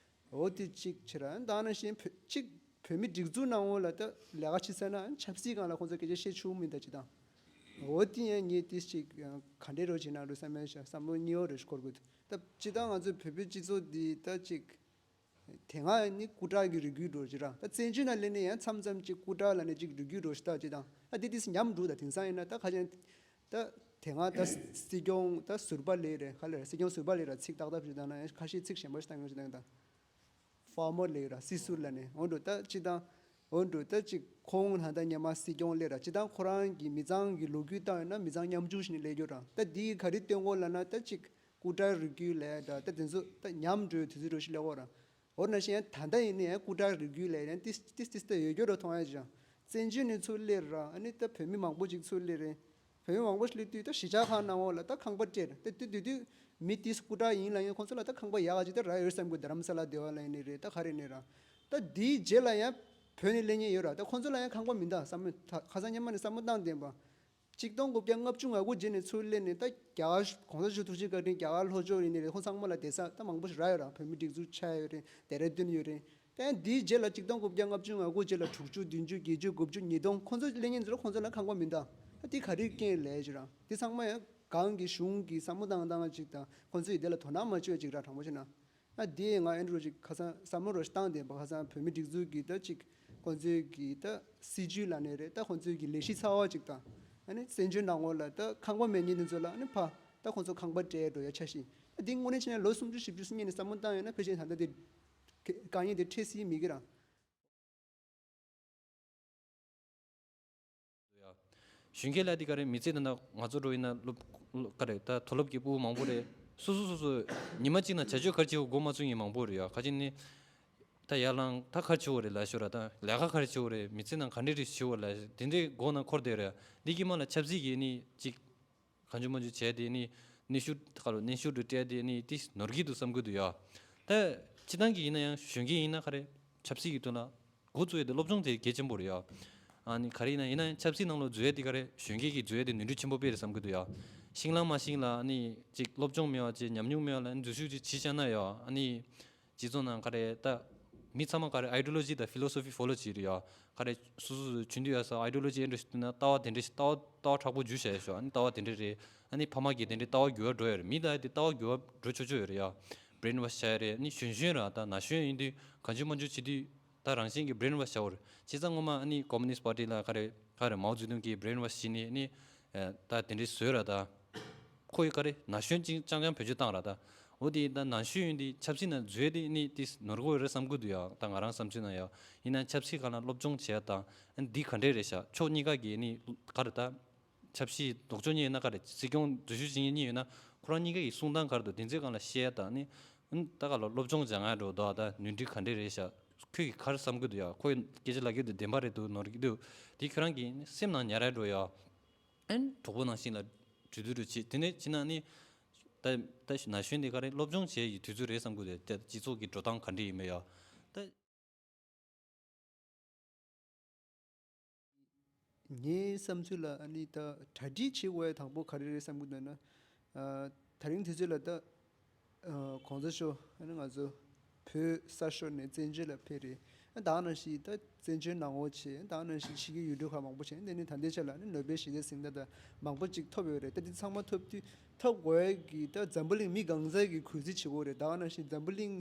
འོ་དེ་གཅིག་བྱེད་ར། ད་ནང་བཞིན་བོད་གཅིག་བོད་མི་སྒྲིག་འཛུགས་ནང་འོག་ལ་ད་ལས་ཀ་བྱེད་ས་ན་ཆབ་སྲིད་སྒང་ལ་ཁོང་ཚོ་སྐད་ཆ་བཤད་ཆོག་མིན། ད་སྤྱི་བཏང་འོ་དེ་ཡང་ངས་དེ་གཅིག་ག་འདྲས་རོ་བྱེད་ན་འགྲོ་བསམ་ཡ་བསམ་བློ་གཉིས་པ་རེ་ཞིག་འཁོར་དགོས་འདུག་ད་སྤྱི་བཏང་ང་ཚོའི་བོད་པའི་སྤྱི་ཚོགས་འདི་ད་གཅིག་དེ་སྔ་ནི་སྐུ་དྲག་གི་རིགས་རྒྱུད་འགྲོ་ཅི་ར། ད་བཙན་བྱོལ་ནང་སླེབས་ནས་ཡང་མཚམས་མཚམས་གཅིག་སྐུ་དྲག་ལབ་ནས་གཅིག་རིགས་རྒྱུད་འགྲོ་ཞིག་ད་སྤྱི་བཏང་ད་དེ་དེ་ཉམས་འགྲོ། ད་དེང་སང་ཡིན་ན་ད་ཁ་ཅན་ད་དེ་སྔ་ད་སྲིད་སྐྱོང་ད་ཟུར་པ་ལས་རེད། ཁ་ལས་སྲིད་སྐྱོང་ཟུར་པ་ལས་ར་ཚིག་ཏག་ཏག་ཞིག་བཏང་ན་ཡང་ཁ་ཤས་ཚིག་གཞན་པ་ཞིག་བཏང་ཡོང་ཞིག་བཏང་ད། ཧྥ་མོ་ལས་ར་སྲིད་ཟུར་ལབ་ནས་འོ་འགྲོ་ད་སྤྱི་བཏང་འོ་འགྲོ་ད་གཅིག་ཁོང་ལྷ་ད་ཉི་མ་སྲིད་སྐྱོང་ལས་ར་སྤྱི་བཏང་ཁོ་རང་གི་མི་ཚང་གི་ལོ་རྒྱུས་བཏང་ཡོད་ན་མི་ཚང་ཉམ་ཆུང་ཞིག་ནས་སླེབས་རྒྱུ་ར། ད་འདི་ག་རེ་སྟོན་གོ་ལབ་ན་ད་གཅིག་སྐུ་དྲག་རིགས་རྒྱུད་ལས་ར་ད་དེ་ཚོ་ད་ཉམས་འགྲོའི་དུས་ཚོད་འགྲོ་ཞིག་སླེབས་གོ་ར། འོ་ན་བཞིན་ད་ལྟ་ཡིན་ནའི་སྐུ་དྲག་རིགས་རྒྱུད་ལས་ཡང་ཏིས་ཏིས་ཏིས་ཏ་ཡོད་རྒྱུ་རུ་མཐོང་ཡ་ཅིག་བཙན་བྱོལ་ནས་ཚུར་སླེབས་ར། ཨ་ནི་ད་བོད་མི་མང་པོ་ཅིག་ཚུར་སླེབས་རེད། བོད་མི་མང་པོ་ཞིག་སླེབས་དུས་ད་གཞིས་ཆགས་ཁག་ནང་འོག་ལ་ད་ཁང་པ་སྤྲད་རེད། ད་དུས་དུས་དུས་མི་ཏིས་སྐུ་དྲག་ཡིན་ལ་ཡང་ཁོང་ཚོ་ལ་ད་ཁང་པ་ཡག་ག་ཅིག་ད་རག་ཡོད་བསམ་གི། རྡ་རམ་ས་ལ་སྡེ་བ་ལ་ཡིན་ནི་རེད། ད་ག་རེ་ནི་ར། ད་དེའི་རྗེས་ལ་ཡང་བོད་ནས་སླེབས་མཁན་ཡོད་ར། ད་ཁོང་ཚོ་ལ་ཡང་ཁང་པ་མི་འདང་བསམ་མེད་ད། ཁ་སང་སྔོན་མ་ནས་བསམ་བློ་བཏང་བསྡད་པ། གཅིག་སྟོང་དགུ་བརྒྱ་ལྔ་བཅུ་ང་དགུ་རྗེས་ནས་ཚུར་སླེབས་ནས་ད་རྒྱ་གར་གོང་ས་མཆོག་ཐུགས་རྗེ་བཀའ་དྲིན་རྒྱ་གར་ལྷོ་ཕྱོགས་ཡིན་ནི་རེད། ཁོང་ཚང་མ་ལ་བསྡད་ས་ད་མང་པོ་ཞིག་རག་ཡོད་ར། བོད་མི་སྒྲིག་འཛུགས་ཆགས་ཡོད་རེད། ལྡེ་ར་ལྡུན་ཡོད་རེད། ད་འདིའི་རྗེས་ལ་གཅིག་སྟོང་དགུ་བརྒྱ་ལྔ་བཅུ་ང་དགུ་རྗེས་ལ་དྲུག་ཅུ་བདུན་ཅུ་བརྒྱད་ཅུ་དགུ་བཅུ་ཉིས་སྟོང་ཁོང་ཚོ་སླེབས་མཁན་ཚོ་ལ་ཁོང་ཚོ་ལ་ཁང་པ་མི་འདང་། ད་འདི་ག་རེའི་རྐྱེན་ལས་ཅི་ར། འདི་ཚང་མ་ཡང་གང་གི་གཞུང་གི་བསམ་བློ་བཏང་བཏང་ཅིག་དང་ཁོང་ཚོས་འདི་ལ་དོ་སྣང་མ་བྱོས་ཅིག་ར། དྲང་པོ་བྱས་ན། ཨ་དེ་ང་ཨེ་འགྲོ་ཅིག་ཁ་སང་བསམ་བློ་རོ་ཞིག་བཏང་བསྡད་པ། ཁ་སང་བོད་མི་སྒྲིག་འཛུགས་ཀྱི་ད་ཅིག་ཁོང་ཚོའི་གི་ད་སྲིད་ཇུས་ལ་ནས་རེད། ད་ཁོང་ཚོའི་གི་ལས་གཞི་ཚ་བ་ཅིག་དང་། ཨ་ནི་བཙན་བྱོལ་ནང་ལོགས་ལ་ད་ཁང་པ་མེད་མཁན་དེ་ཚོ་ལ་ཨ་ནི་ཕ་ད་ཁོང་ཚོ་ཁང་པ་སྤྲད་འགྲོ་ཡ་འཆར་གཞི། ཨ་དེ་དངོས་གནས་བྱས་ན་ལོ་སུམ་ཅུ་བཞི་བཅུ་སྔོན་ནས་བསམ་བློ་བཏང་ཡོད་ན་ཕལ་ཆེར་ད་ལྟ་དེ་དཀའ་ངལ་དེ་འཕྲད་སྲིད་མེད་གི་ར། གཞོན་སྐྱེས་ལ་དེ་ག་རེ་མི་ཚེ་ད་ལྟ་ང་ཚོ་འགྲོ་ཡིན་ན་སློབ་ག་རེ་ད་མཐོ་སློབ་ཀྱི་ཕྲུ་གུ་མང་པོ་རེད། སོ་སོ་སོ་སོ་ཉི་མ་གཅིག་ནང་བྱ་སྤྱོད་ག་རེ་བྱེད་དགོས་མགོ་མ་ཚོས་མཁན་མང་པོ་རེད་ཡ། ཁ་ཅིག་ནི་ད་ཡར་ལངས་ད་ག་རེ་བྱེད་དགོས་རེད་ལབ་ཤོར་ར། ད་ལས་ཀ་ག་རེ་བྱེད་དགོས་རེད། མི་ཚེ་ནང་ག་འདྲས་རེ་བྱེད་དགོས་ལབ་དེ་འདྲས་མགོ་ནང་འཁོར་བསྡད་རེད། འདི་གི་མ་ལ་ཆབ་སྲིད་ཀྱི་ནི་གཅིག་གང་བྱུང་མང་བྱུང་བྱས་དེ་ནི་ནི་ཤུགས་ཁ་ལོ་ནི་ཤུགས་དུ་སྤྲད་དེ་ནི་ཏིས་ནོར་གྱི་འདུག་བསམ་གི་འདུག་ཡ། ད་སྤྱི་བཏང་གི་ཡིན་ན་ཡང་གཞོན་སྐྱེས་ཡིན་ན་ག་རེ་ཆབ་སྲིད་ཀྱི་དོན་ལ་འགོ་བཙུགས་ཡས་དེ་སློབ་སྦྱོང་དེ་གལ་ཆེན་པོ་རེད་ཡ། ཨ་ནི་ག་རེ་ཡིན་ན་ཡིན་ན་ཡང་ཆབ་སྲིད་ནང་ལོགས་འཛུལ་ཡས་དེ་ག་རེ་གཞོན་སྐྱེས་ཀྱི་འཛུལ་ཡས་དེ་ནུས་འབོར་ཆེན་པོ་དཔེ་རེད་བསམ་གི་འདུག་ཡ། ཤིང་ལང་མ་ཤིང་ལ་ཨ་ནི་ཅིག་སློབ་སྦྱོང་མེད་པ་ཅིག་ཉམས་མྱོང་མེད་པ་ལ་ཨ་ནི་འཛུལ་ཞུགས་ཅིག་བྱེད་བཞག་ན་ཡ། ཨ་ནི་སྤྱི་ཚོགས་ནང་ག་རེ་ད་མི་ཚང་མ་ག་རེ་ཨའི་ཌི་ཡོ་ལོ་ཇི་དང་ཕི་ལོ་སོ་ཕི་ཕོ་ལོ་བྱེད་རེད་ཡ། ག་རེ་སོ་སོ་སོ་ཇུས་འདོན་ཡོད་ས་ཨའི་ཌི་ཡོ་ལོ་ཇི་ཨེ་འདྲ་ཞིག་བསྟུན་ན་ལྟ་བ་དེ་འདྲ་ཞིག་ལྟ་བ་ལྟ་བ་དྲག་པོ་འཇུ་བྱས་ཤོག་ཨ་ནི་ལྟ་བ་དེ་འདྲ་རེད། ཨ་ནི་ཕ་མ་གིས་དེ་འདྲའི་ལྟ་བ་འགྱུར་བ་འགྲོ་ཡོད་རེད། མི་ལ་དེ་ལྟ་བ་འགྱུར་བ་འགྲོ་ཆོག་ཆོག་ཡོད་རེད་ཡ། བྷི་རེན་ཝོཤ་བྱས་རེད། ཨ་ནི་གཞོན་གཞོན་ར་ད་ན་གཞོན་ཡིན་དུས་གང་བྱུང་མང་བྱུང་བྱེད་དུས་ད་རང་བཞིན་གྱིས་བྷི་རེན་ཝོཤ་བྱ་བར་བྱས་ཙང་སྔོན་མ་ཨ་ནི་ཀོ་མུ་ནིསྟ་པར་ཊི་ལ་ག་རེ་ག་རེ་མའོ་ཙེ་ཏུང་གིས་བྷི་རེན་ཝོཤ་བྱས་ནས་ཨ་ནི་ད་དེ་འདྲའི་བཟོས་ར་ད། ཁོ་ཡི་ག་རེ་ན་གཞོན་ཅིག་རྐྱང་རྐྱང་བེད་སྤྱོད་བཏང་ར་ད། འོ་དེ་ད་ན་གཞོན་ཡོད་དེ་ཆབ་སྲིད་ནང་འཛུལ་དེ་ནི་དེ་ནོར་གོ་རེད་བསམ་གི་འདུག་ཡ། ད་ང་རང་བསམ་ཚུལ་ནང་ཡ། ཡིན་ན་ཆབ་སྲིད་སྒང་ལ་སློབ་སྦྱོང་བྱས་དང་འདི་ག་འདྲས་རེད་ཤག་ཕྱོགས་གཉིས་ཀ་གི་ནི་ག་རེ་ད། ཆབ་སྲིད་ལྡོག་ཕྱོགས་གཉིས་ཡོད་ན་ག་རེ་སྲིད་སྐྱོང་འཛུལ་ཞུགས་བྱེད་མཁན་གཉིས་ཡོད་ན་ཁོ་རང་གཉིས་ཀ་གི་གསུང་སྟངས་ག་རེ་འདུག་དེ་ཚོའི་སྒང་ལ་བཤད་དང་ནི། ད་ག་ལ་སློབ་སྦྱོང་སྦྱང་ཡ་འགྲོ་འདུག་ད་ནུས་འདྲི་ག་འདྲས་རེད་ཤག་ཁོས་གི་ག་རེ་བསམ་གི་འདུག་ཡ། ཁོའི་སྐད་ཆ་ལབ་ཀྱི་འདུག་བདེན་པ་རེད་འདུག་ནོར་གྱི་འདུག་དེ་ཁྱོད་རང་གི་སེམས་ནང་ཉར་ཡ་འགྲོ་ཡ། ཨན་གྲོགས་པོ་ནང་བཞིན་ལ་གྲོས་བསྡུར་རུ་བྱེད་དེ་ནས་བྱེད་ན་ནི། ད་ད་ན་གཞོན་དེ་ག་རེ་སློབ་སྦྱོང་བྱེད་ཡི་དུས་ཚོད་རེད་བསམ་གི་འདུག་དེ་སྤྱི་ཚོགས་ཀྱི་འགྲོ་སྟངས་ག་འདྲ་ཡིན་མེད་ཡ། ད། ངའི་བསམ་ཚུལ་ལ་ཨ་ནི་ད་གྲ་སྒྲིག་བྱེད་དགོས་ཡ་དང་པོ་ག་རེ་རེད་བསམ་གི་འདུག་ན། ཨ་ད་རིང་དུས་ཚོད་ལ་ད་ཨ་གོང་ས་མཆོག་ཨ་ནི་ང་ཚོ་བོད་ས་ཤོར་ནས་བཙན་བྱོལ་ལ་ཕེབས་རེད། ཨ་ད་ནང་བཞིན་ད་བཙན་བྱོལ་ནང་འོ་བྱས། ད་ནང་བཞིན་ཕྱི་རྒྱལ་ཡུལ་གྲུ་ཁག་མང་པོ་བྱས། དེ་ནི་ད་ལྟའི་ཆ་ལ་ཨ་ནི་ནོ་བེལ་ཞི་བདེའི་གཟེངས་རྟགས་ད་མང་པོ་ཅིག་ཐོབ་ཡོད་རེད། ད་འདི་ཚང་མ་ཐོབ་དུས་ཐོབ་དགོས་ཡ་གི་ད་འཛམ་བུ་གླིང་མི་གང་ས་གི་གུས་བརྩི་བྱེད་དགོས་རེད། ད་ནང་བཞིན་འཛམ་བུ་གླིང་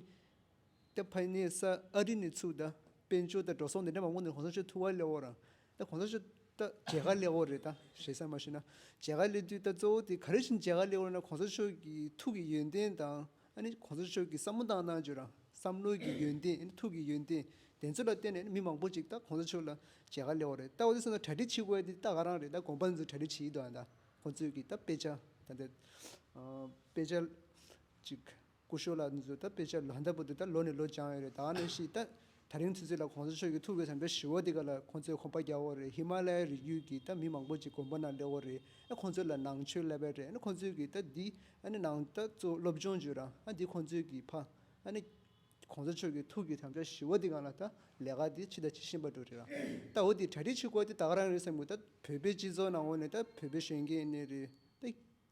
ད་ཕ་ནི་ས་ཨ་རི་ནས་ཚུར་ད་དཔལ་འབྱོར་ད་འགྲོ་སོང་དེ་འདྲ་མང་པོ་ནས་གོང་ས་མཆོག་ཐུག་ག་སླེབས་ཡོད་ར། ད་གོང་ས་མཆོག་ད་མཇལ་ག་སླེབས་ཡོད་རེད། ད་ཞེ་ས་མ་ཤེས་ན་མཇལ་ག་སླེབས་དུས་ད་གཙོ་བོ་དེ་ག་རེ་བཞིན་མཇལ་ག་སླེབས་ཡོད་རེད་ན། གོང་ས་མཆོག་གི་ཐུགས་ཀྱི་ཡོན་ཏན་དང་ཨ་ནི་གོང་ས་མཆོག་གི་བསམ་བློ་བཏང་སྟངས་བརྗོད་ར། བསམ་བློ་གི་ཡོན་ཏན་ཨ་ནི་ཐུགས་ཀྱི་ཡོན་ཏན་དེ་ཚོ་ལ་བརྟེན་ནས་མི་མང་པོ་ཅིག་ད་གོང་ས་མཆོག་ལ་མཇལ་ག་སླེབས་ཡོད་རེད། ད་འོ་དེ་སོང་ན་གྲ་སྒྲིག་བྱེད་དགོས་ཡ་དེ་ད་ག་རང་རེད། ད་དགོན་པ་ཚོ་གྲ་སྒྲིག་བྱེད་ཀྱི་འདུག་ཨ་ད་ཁོང་ཚོས་ཀྱི་ད་དཔེ་ཆ་ད་ད་དཔེ་ཆ་ཅིག་སྐུ་ཞབས་ལགས་འདི་ཚོ་ད་དཔེ་ཆ་ལོ་ཧན་ད་པོ་དེ་ད་ལོ་ནས་ལོ་སྦྱངས་ཡོད་རེད། ད་ནང་བཞིན་ད་ད་རིང་དུས་ཚོད་ལ་གོང་ས་མཆོག་གི་ཐུགས་ཀྱི་དམ་བཅའ་བཞི་པ་དེ་ག་ལ་ཁོང་ཚོས་གོམ་པ་རྒྱག་ཡོད་རེད། ཧི་མ་ལ་ཡའི་རི་རྒྱུད་ཀྱི་ད་མི་མང་པོ་ཅིག་དགོན་པ་ནང་སླེབས་ཡོད་རེད། ཨ་ཁོང་ཚོ་ལ་ནང་ཆོས་བསླབ་ཡོད་རེད། ཨ་ཁོང་ཚོས་ཀྱི་ད་འདི་ཨ་ནི་ནང་ད་གཙོ་སློབ་སྦྱོང་བརྗོད་ར། ཨ་འདི་ཁོང་ཚོས་ཀྱི་ཕ་ཨ་ནི་གོང་ས་མཆོག་གི་ཐུགས་ཀྱི་དམ་བཅའ་བཞི་པ་དེ་ག་ལ་ད་ལས་ཀ་འདི་ཕྱི་ད་ཕྱི་བཞིན་པ་འགྲོ་རེད་ར། ད་འོ་འདི་གྲ་སྒྲིག་བྱེད་དགོས་དེ་ད་ག་རང་རེད་བསམ་གི། ད་བོད་པའི་སྤྱི་ཚོགས་ནང་འོ་ནས་ད་བོད་པའི་གཞོན་སྐྱེས་ནས་རེད།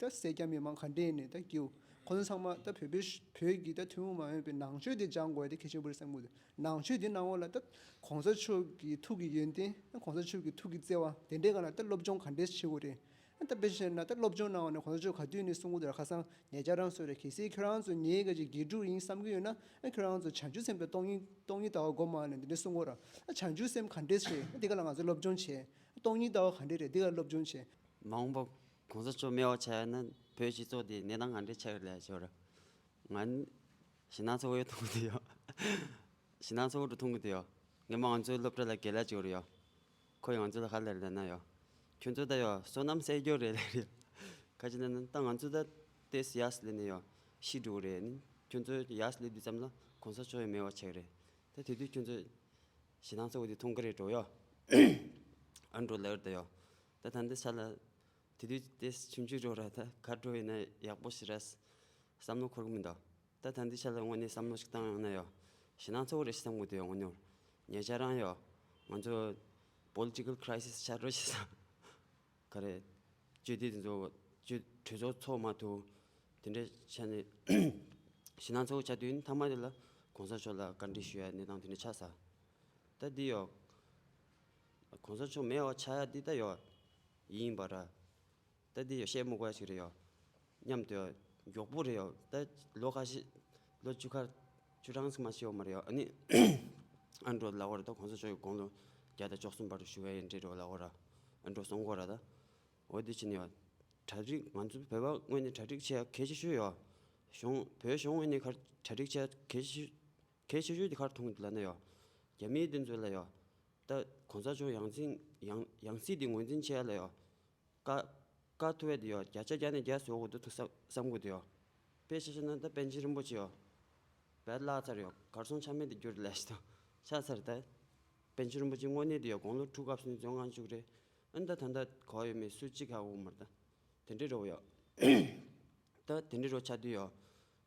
ད་ ད་སེར་སྐྱ་མི་མང་ག་འདྲས་ནས་ད་སྐྱིའུ་ཁོ་ཚོ་ཚང་མ་ད་བོད་པའི་བོད་ཀྱི་ད་ཐུན་མོང་མ་ཡིན་པའི་ནང་ཆོས་དེ་སྦྱང་དགོས་ཡ་དེ་གལ་ཆེན་པོ་རེད་བསམ་གི་འདུག་ནང་ཆོས་དེ་ནང་འོག་ལ་ད་གོང་ས་མཆོག་གི་ཐུགས་ཀྱི་ཡོན་ཏན་ད་གོང་ས་མཆོག་གི་ཐུགས་ཀྱི་བརྩེ་བ་དེ་འདྲའི་སྒང་ལ་ད་སློབ་སྦྱོང་ག་འདྲས་བྱེད་དགོས་རེད། ད་དཔེ་ཆ་བཞག་ན་ད་སློབ་སྦྱོང་གནང་བ་ནས་གོང་ས་མཆོག་ག་དུས་ནས་གསུང་གི་འདུག་ར། ཁ་སང་ཉེ་ཆར་རང་ཚོ་རེད། གལ་སྲིད་ཁྱོད་རང་ཚོ་ངའི་ག་ཅིག་དགེ་ཕྲུག་ཡིན་བསམ་གི་ཡོད་ན་ཨ་ཁྱོད་རང་ཚོ་བྱང་ཆུབ་སེམས་དང་སྟོང་ཉིད་སྟོང་ཉིད་ལྟ་བ་སྒོམ་ཨ་ནས་འདི་འདྲ་གསུང་གི་ཡོད་ར། ཨ་བྱང་ཆུབ་སེམས་ག་འདྲས་བྱེད་ཨ་འདི་ག་ལ་ང་ཚོ་སློབ་སྦྱོང་བྱེད། སྟོང་ཉིད་ལྟ་བ་ག་འདྲས་རེད་འདི་ག་ལ་སློབ་སྦྱོང་བྱེད། མ་འོངས་པ་གོང་ས་མཆོག་མེད་པ་ཆགས་ཡོད་ན་བོད་སྤྱི་ཚོགས་འདི་གནས་སྟངས་ག་འདྲས་ཆགས་ཡོད་ལབ་ཡ་ཅིག་ཡོད་ར། ང་ནི་ཞེད་སྣང་ཚ་བོ་ཡོད་མཐོང་གི་འདུག་ཡ། ཞེད་སྣང་ཚ་བོ་འདྲ་མཐོང་གི་འདུག་ཡ། སྔོན་མ་ང་ཚོའི་སློབ་གྲྭ་ལ་རྒན་ལགས་ཅིག་ཡོད་རེད་ཡ། ཁོ་ཡང་ང་ཚོ་ལ་ག་རེ་ལབ་རེད་ལབ་ན་ཡ། ཁྱོད་ཚོ་ད་ཡ་བསོད་ནམས་བསགས་རྒྱུ་རེད་ལབ་རེད། ག་ཅི་ལབ་ན་ད་ང་ཚོ་ད་ཏོག་ཙམ་ཡར་སླེབས་ནས་ཡ་ཤི་འགྲོ་གི་རེད། ནི་ཁྱོད་ཚོ་ཡར་སླེབས་དུས་ཙམ་ལ་གོང་ས་མཆོག་ཡང་མེད་པ་ཆགས་ཀྱི་རེད། ད་དེ་དུས་ཁྱོད་ཚོ་ཞེད་སྣང་ཚ་བོ་དེ་མཐོང་གི་རེད་འགྲོ་ཡ། ཨ་འགྲོ་ལབ་རེད་ད་ཡ། ད་ད་འདི་ས་ལ་དེ་དུས་ཏོག་ཙམ་ཆུང་ཆུང་འགྲོ་ར། ད་ག་འགྲོ་ཡིན་ན་ཡག་པོ་ཞིག་ར་བསམ་བློ་འཁོར་གི་མི་འདུག་ད་ད་འདི་ཆ་ལ་དངོས་གནས་བསམ་བློ་ཞིག་བཏང་ཡོང་ན་ཡོ། ཞེད་སྣང་ཚ་བོ་རེད་ཞིག་བསམ་གི་འདུག་ཡོ། དངོས་གནས་ཉེ་ཆར་རང་ཡོ། ང་ཚོ་political crisis་ཆགས་འགྲོ་ཞིག་བསམ། ག་རེ། སྤྱི་འཐུས་དེ་ཚོ་སྤྱི་གྲོས་ཚོགས་ཚོགས་མ་ཐུབ། དེ་འདྲའི་ཆ་ནས་ཞེད་སྣང་ཚ་བོ་ཆགས་དུས་མཐའ་མ་དེ་ལ་གོང་ས་མཆོག་ལ་བཀའ་འདྲི་ཞུ་ཡ་གནས་སྟངས་དེ་འདྲ་ཆགས་ས། ད་འདི་ཡོ། གོང་ས་མཆོག་མེད་པ་ཆགས་ཡ་འདི་ད་ཡོ། ཡིན་པ་ར། ད་འདི་ཡོ་བཤད་མི་དགོས་ཡ་ཞིག་རེད་ཡོ། མཉམ་དུ་ཡོ། མགྱོགས་པོ་རེད་ཡོ། ད་ལོ་ཁ་ཤས་ལོ་བཅུ་ཁ་བཅུ་གྲངས་ཤིག་མ་ཤི་ཡོད་མ་རེད་ཡོ། ཨ་ནི་ཨ་འགྲོ་ལབ་པ་རེད། ད་གོང་ས་མཆོག་གི་དགུང་ལོ་བརྒྱ་དང་བཅུ་གསུམ་བར་དུ་བཞུགས་པ་ཡིན་འདྲ་འགྲོ་ལབ་པ་ར། ཨ་འགྲོ་གསུང་གོ་ར་ད། འོ་འདི་ཕྱིན་ཡོ། གྲ་སྒྲིག་ང་ཚོ་བོད་པ་ངོས་ནས་གྲ་སྒྲིག་བྱེད་ཡ་གལ་ཆེ་ཤོས་ཡོ། གཞུང་བོད་གཞུང་ངོས་ནས་ག་གྲ་སྒྲིག་བྱེད་ཡ་གལ་ཆེ་ཤོས་གལ་ཆེ་ཤོས་དེ་ག་རེ་མཐོང་གི་འདུག་ལབ་ན་ཡོ། རྒྱ་མི་དེ་ཚོ་ལ་ཡོ། ད་གོང་ས་མཆོག་ཡང་སྲིད་ཡང་ཡང་སྲིད་དེ་ངོས་འཛིན་བྱེད་ཡ་ལ་ཡོ། བཀའ་བཀའ་ཐུབ་པ་དེ་ཡོ་བརྒྱ་ཆ་བརྒྱ་ནས་བརྒྱ་བཟོ་དགོས་འདུག་བསམ་བསམ་གི་འདུག་ཡོ། དཔེ་ཆ་བཞག་ན་ད་པཎ་ཆེན་རིན་པོ་ཆེ་ཡོ། བས་བརླག་ཚར་ཡོ། གར་སོང་ཆ་མེད་དུ་གྱུར་ལབ་ཞིག་དང་ཆགས་ཚར་ད། པཎ་ཆེན་རིན་པོ་ཆེ་དངོས་གནས་དེ་ཡོ་དགུང་ལོ་དྲུག་སྐབས་སུ་ནས་བཙོན་ཁང་བཅུག་རེད། ཨ་ནི་ད་ད་ལྟ་གོ་ཡོད་མེད་སུ་གཅིག་ཧ་གོ་མ་རེད་ད། དེ་འདྲའི་འགྲོ་ཡོ། ད་དེ་འདྲའི་རོ་ཆགས་དུས་ཡོ།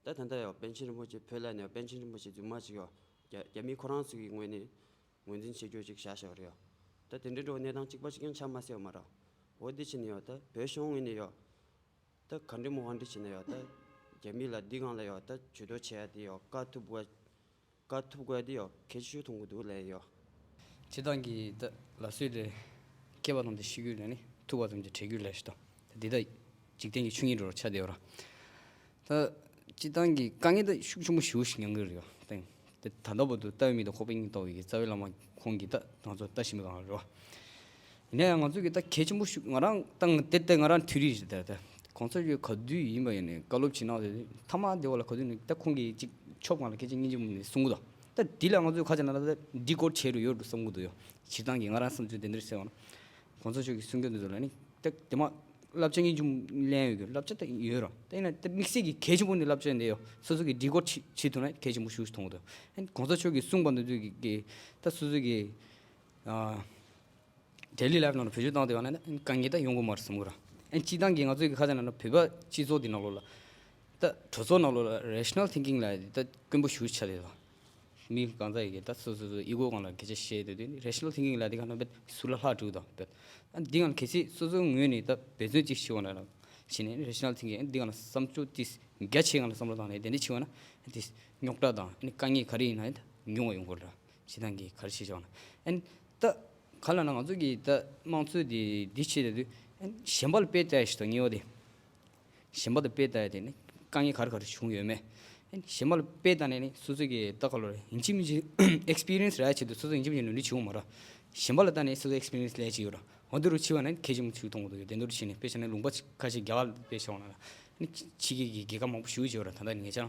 ད་ད་ལྟ་ཡོ་པཎ་ཆེན་རིན་པོ་ཆེ་བོད་ལ་ནས་པཎ་ཆེན་རིན་པོ་ཆེ་རྫུན་མ་ཅིག་ཡོ། རྒྱ་རྒྱ་མི་ཁོ་རང་ཚོ་གི་ངོས་ནས་ངོས་འཛིན་བྱེད་རྒྱུ་ཅིག་བཞག་བཞག་རེད་ཡོ། ད་དེ་འདྲའི་འགྲོ་གནས་སྟངས་གཅིག་པ་གཅིག་རྐྱང་ཆགས་མ་སྲིད་ཡོ་མ་ར། འོ་འདི་ཕྱིན་ཡོ་ད་བོད་གཞུང་ངོས་ནས་ཡོ། ད་ག་འདྲ་མོ་ག་འདྲ་བྱེད་ན་ཡོ་ད། རྒྱ་མི་ལ་འདི་སྒང་ལ་ཡོ་ད་ཇུས་གཏོགས་བྱེད་ཡ་དེ་ཡོ་བཀའ་ཐུབ་དགོས། བཀའ་ཐུབ་དགོས་ཡ་དེ་ཡོ་གལ་ཆེ་ཤོས་མཐོང་གི་འདུག་ལབ་ཡོ། སྤྱིར་བཏང་གི་ད་ལ་སུའི་རེད། མཁས་པ་རྣམས་ཀྱིས་ཤེས་རྒྱུ་ལས་ནི་ཐུབ་པ་ཙམ་གྱིས་བྲལ་རྒྱུ་ལས་ཞེས་དང་། ད་འདི་ད་འཇིག་རྟེན་གྱི་ཆོས་ཉིད་འགྲོ་བར་ཆགས་བསྡད་ཡོད་ར། ད་སྤྱིར་བཏང་གི་དཀའ་ངལ་ད་ཤུགས་ཆེན་པོ་ཞེ་པོ་ཞིག་མྱངས་ཀྱི་རེད་ཡོ། ད་ད་ལྟ་བར་དུ་ལྟ་བའི་མིག་དང་ཁོག་པའི་སྙིང་ལྟ་བུ་ཡི་རྩ་བའི་བླ་མ་ཁོང་གིས་ད་ང་ཚོ་ལྟ་ཞིབ་མི་གང་རེད་བ། ཡིན་ན་ཡང་ང་ཚོ་གི་ད་གལ་ཆེན་པོ་ཞིག་ང་རང་ད་ང་དེ་ལྟ་ང་རང་འཐུས་རིག་རེད་ད། ད་གོང་ས་མཆོག་ག་དུས་ཡིན་པ་ཡིན་ནས་བཀའ་སློབ་བྱེད་གནང་དེ་མཐའ་མ་དེ་བ་ལ་ག་དུས་ནས་ད་ཁོང་གིས་ཅིག་ཆོབ་གང་ལ་སྐད་ཆ་སྙིང་རྗེ་མོ་ནས་གསུང་གི་འདུག་ད་འདི་ལ་ང་ཚོས་ཁ་ཆ་ན་ད་འདི་སྐོར་བྱེད་རུ་ཡོད་འགྲོ་བསམ་གི་འདུག་ཡོ། སྤྱིར་བཏང་གི་ང་རང་བསམ་ཚུལ་དེ་འདྲ་ཟེར་བ་ན། གོང་ས་མཆོག་གི་གསུང་སྐད་འདི་ཚོ་ལ་ནི་ད་དེ་མ་བསླབ་བྱ་སྙིང་རྗེ་མོ་ལེན་ཡོད་གི་བསླབ་བྱ་ད་ཡོད་ར། ད་ཡིན་ན་ད་དམིགས་བསལ་གྱི་གལ་ཆེན་པོ་ནི་བསླབ་བྱ་འདི་ཡོ་སོ་སོ་གི་སྒྲིག་གོ་བྱེད་ཐུབ་ན་གལ་ཆེན་པོ་ཞེ་པོ་ཞིག་མཐོང་གི་འདུག་ཨ་ནི་གོང་ས་མཆོག་གིས་གསུངས་པ་འདི་ཚོ་གི་གི་ད་སོ་སོ་གི་ཨ། daily life་ནང་ལ་བེད་སྤྱོད་བཏང་བསྡད་པ་ན་དཀའ་ངལ་ད་ཡོང་གི་མ་རེད་བསམ་གི་ར། ཨ་ནི་སྤྱིར་བཏང་གི་ང་ཚོའི་གི་ཁ་ཆ་ནང་ལ་བོད་པ་སྤྱི་ཚོགས་འདི་ནང་ལོགས་ལ། ད་གྲོས་ཚོགས་ནང་ལོགས་ལ་rational thinking་ལབ་ཡ་དེ་ད་དཀོན་པོ་ཞེ་པོ་ཆགས་བསྡད་དོ། མི་གང་ཟག་ཡི་གི་ད་སོ་སོ་སོ་ego་སྒང་ལ་སྐད་ཆ་བཤད་སྡོད་དུས་ནི་rational thinking་ལབ་ཡ་དེ་ག་ནང་བས་ཟུར་ལ་ལྷག་འགྲོ་གི་དང་བས། ཨ་ནི་འདི་སྒང་ལ་གལ་སྲིད་སོ་སོའི་ངོས་ནས་ད་འབད་བརྩོན་ཅིག་བྱེད་པ་ན་ར། བྱས་ནས་rational thinking་ཨ་ནི་འདི་སྒང་ལ་བསམ་ཚུལ་ཏིས་རྒྱ་ཆེ་སྒང་ལ་བསམ་བློ་བཏང་ནས་དེ་འདྲ་བྱེད་པ་ན་ཨ་ནི་ཏིས་རྙོག་དྲ་དང་ཨ་ནི་དཀའ་ངལ་ག་རེ་ཡིན་ན་ཨ་ནི་ད་ཉུང་བ་ཡོང་གི་རེད། བྱེད་སྟངས་ཀྱི་ག་རེ་བྱེད་ཆོག་ན། ཨན། ད། ག་ལ་ན་ང་ཚོ་གི་ད་དམངས་གཙོའི་དེ་འདི་བྱེད་དེ་དུས། ཨན། གཞན་པ་ལ་དཔེ་ལྟ་ཡ་ཞིག་དང་ངེས་པ་དེ། གཞན་པ་ལ་དཔེ་ལྟ་ཡ་དེ་ནི་དཀའ་ངལ་ག་རེ་ག་རེ་བྱུང་ཡོད་མེད། ཨན། གཞན་པ་ལ་དཔེ་ལྟ་ནས་ནི་སོ་སོ་གི་ད་ག་ལོ་རེད་ཡིན་གཅིག་མིན་གཅིག་experience་རག་ཡ་ཆེད་དུ་སོ་སོ་ཡིན་གཅིག་མིན་གཅིག་ནོར་འཁྲུལ་བྱུང་མ་ར། གཞན་པ་ལ་ལྟ་ནས་སོ་སོ་experience་ལས་ཅིག་ཡོད་ར། འོ་འདི་རུ་འཆི་བ་ནི་གལ་ཆེན་པོ་ཞིག་མཐོང་གི་འདུག་ཡོད་དེ་འདི་རུ་འཆི་ནས་དཔེ་ཆ་ནི་ལུང་པ་ཁ་ཤས་རྒྱ་གར་དཔེ་ཆ་འོང་ན་ར། ནི་ཕྱི་རྒྱལ་གྱི་རྒྱལ་ཁབ་མང་པོ་ཞིག་ཡོད་ར། ད་ལྟ་ནི་ངེད་ཅག་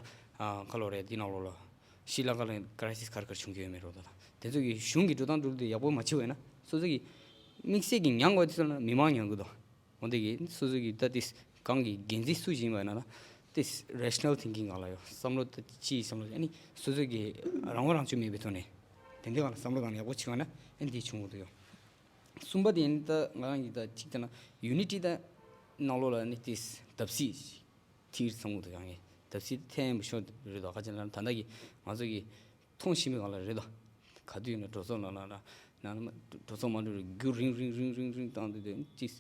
ག་ལོ་རེད་འདི་ནང་ལོགས་ལ། ཤྲི་ལང་ཀ་ལ་crisis་ག་རེ་ག་རེ་བྱུང་གི་ཡོད་མེད་རོགས་ད། དེ་ཚོ་གི་གཞུང་གི་འགྲོ་སྟངས་འགྲོ་ལུགས་དེ་ཡག་པོ་མ་བྱེད་པ་ཡིན་ན་སོ་སོ་གི་དམིགས་བསལ་གྱི་མྱངས་དགོས་དེ་ཚོ་ལ་མི་མང་མྱངས་གི་འདུག་འོ་དེ་གི་སོ་སོ་གི་ད་ཏིས་གང་གི་འགན་འཛིན་སུ་ཞིག་ཡིན་པ་ཡིན་ན་ཏིས་rational thinking་གང་ལ་ཡོད་བསམ་བློ་ད་ཅིའི་བསམ་བློ་ཨ་ནི་སོ་སོ་གི་རང་དབང་རང་ཚུགས་མེད་པའི་ཐོག་ནས་དེ་འདྲའི་གང་ལ་བསམ་བློ་གང་ལ་ཡག་པོ་བྱེད་པ་ན་ཨ་ནི་དེ་བྱུང་གི་འདུག་ཡོད། གསུམ་པ་དེ་ནི་ད་ང་རང་གི་ད་གཅིག་ད་ན་unity་ད་ནང་ལོགས་ལ་ནི་ཏིས་བརྡབ་གསིག་ཐིག་ཚང་གི་འདུག་ཡང་ངས་བརྡབ་གསིག་ཐེན་པོ་ཤོར་རེད་དོ། ཁ་ཅིག་ལ་ད་ལྟ་གི་ང་ཚོ་གི་མཐོང་ཤེས་མི་གང་ལ་རེད་དོ། ག་དུས་ཡིན་ན་གྲོས་ཚོགས་ནང་ལ་ན་ན་ན་གྲོས་ཚོགས་མ་འགྲོ་རུ་རྒྱུ་རིང་རིང་རིང་རིང་རིང་བཏང་དུས་དེ་ཅིག་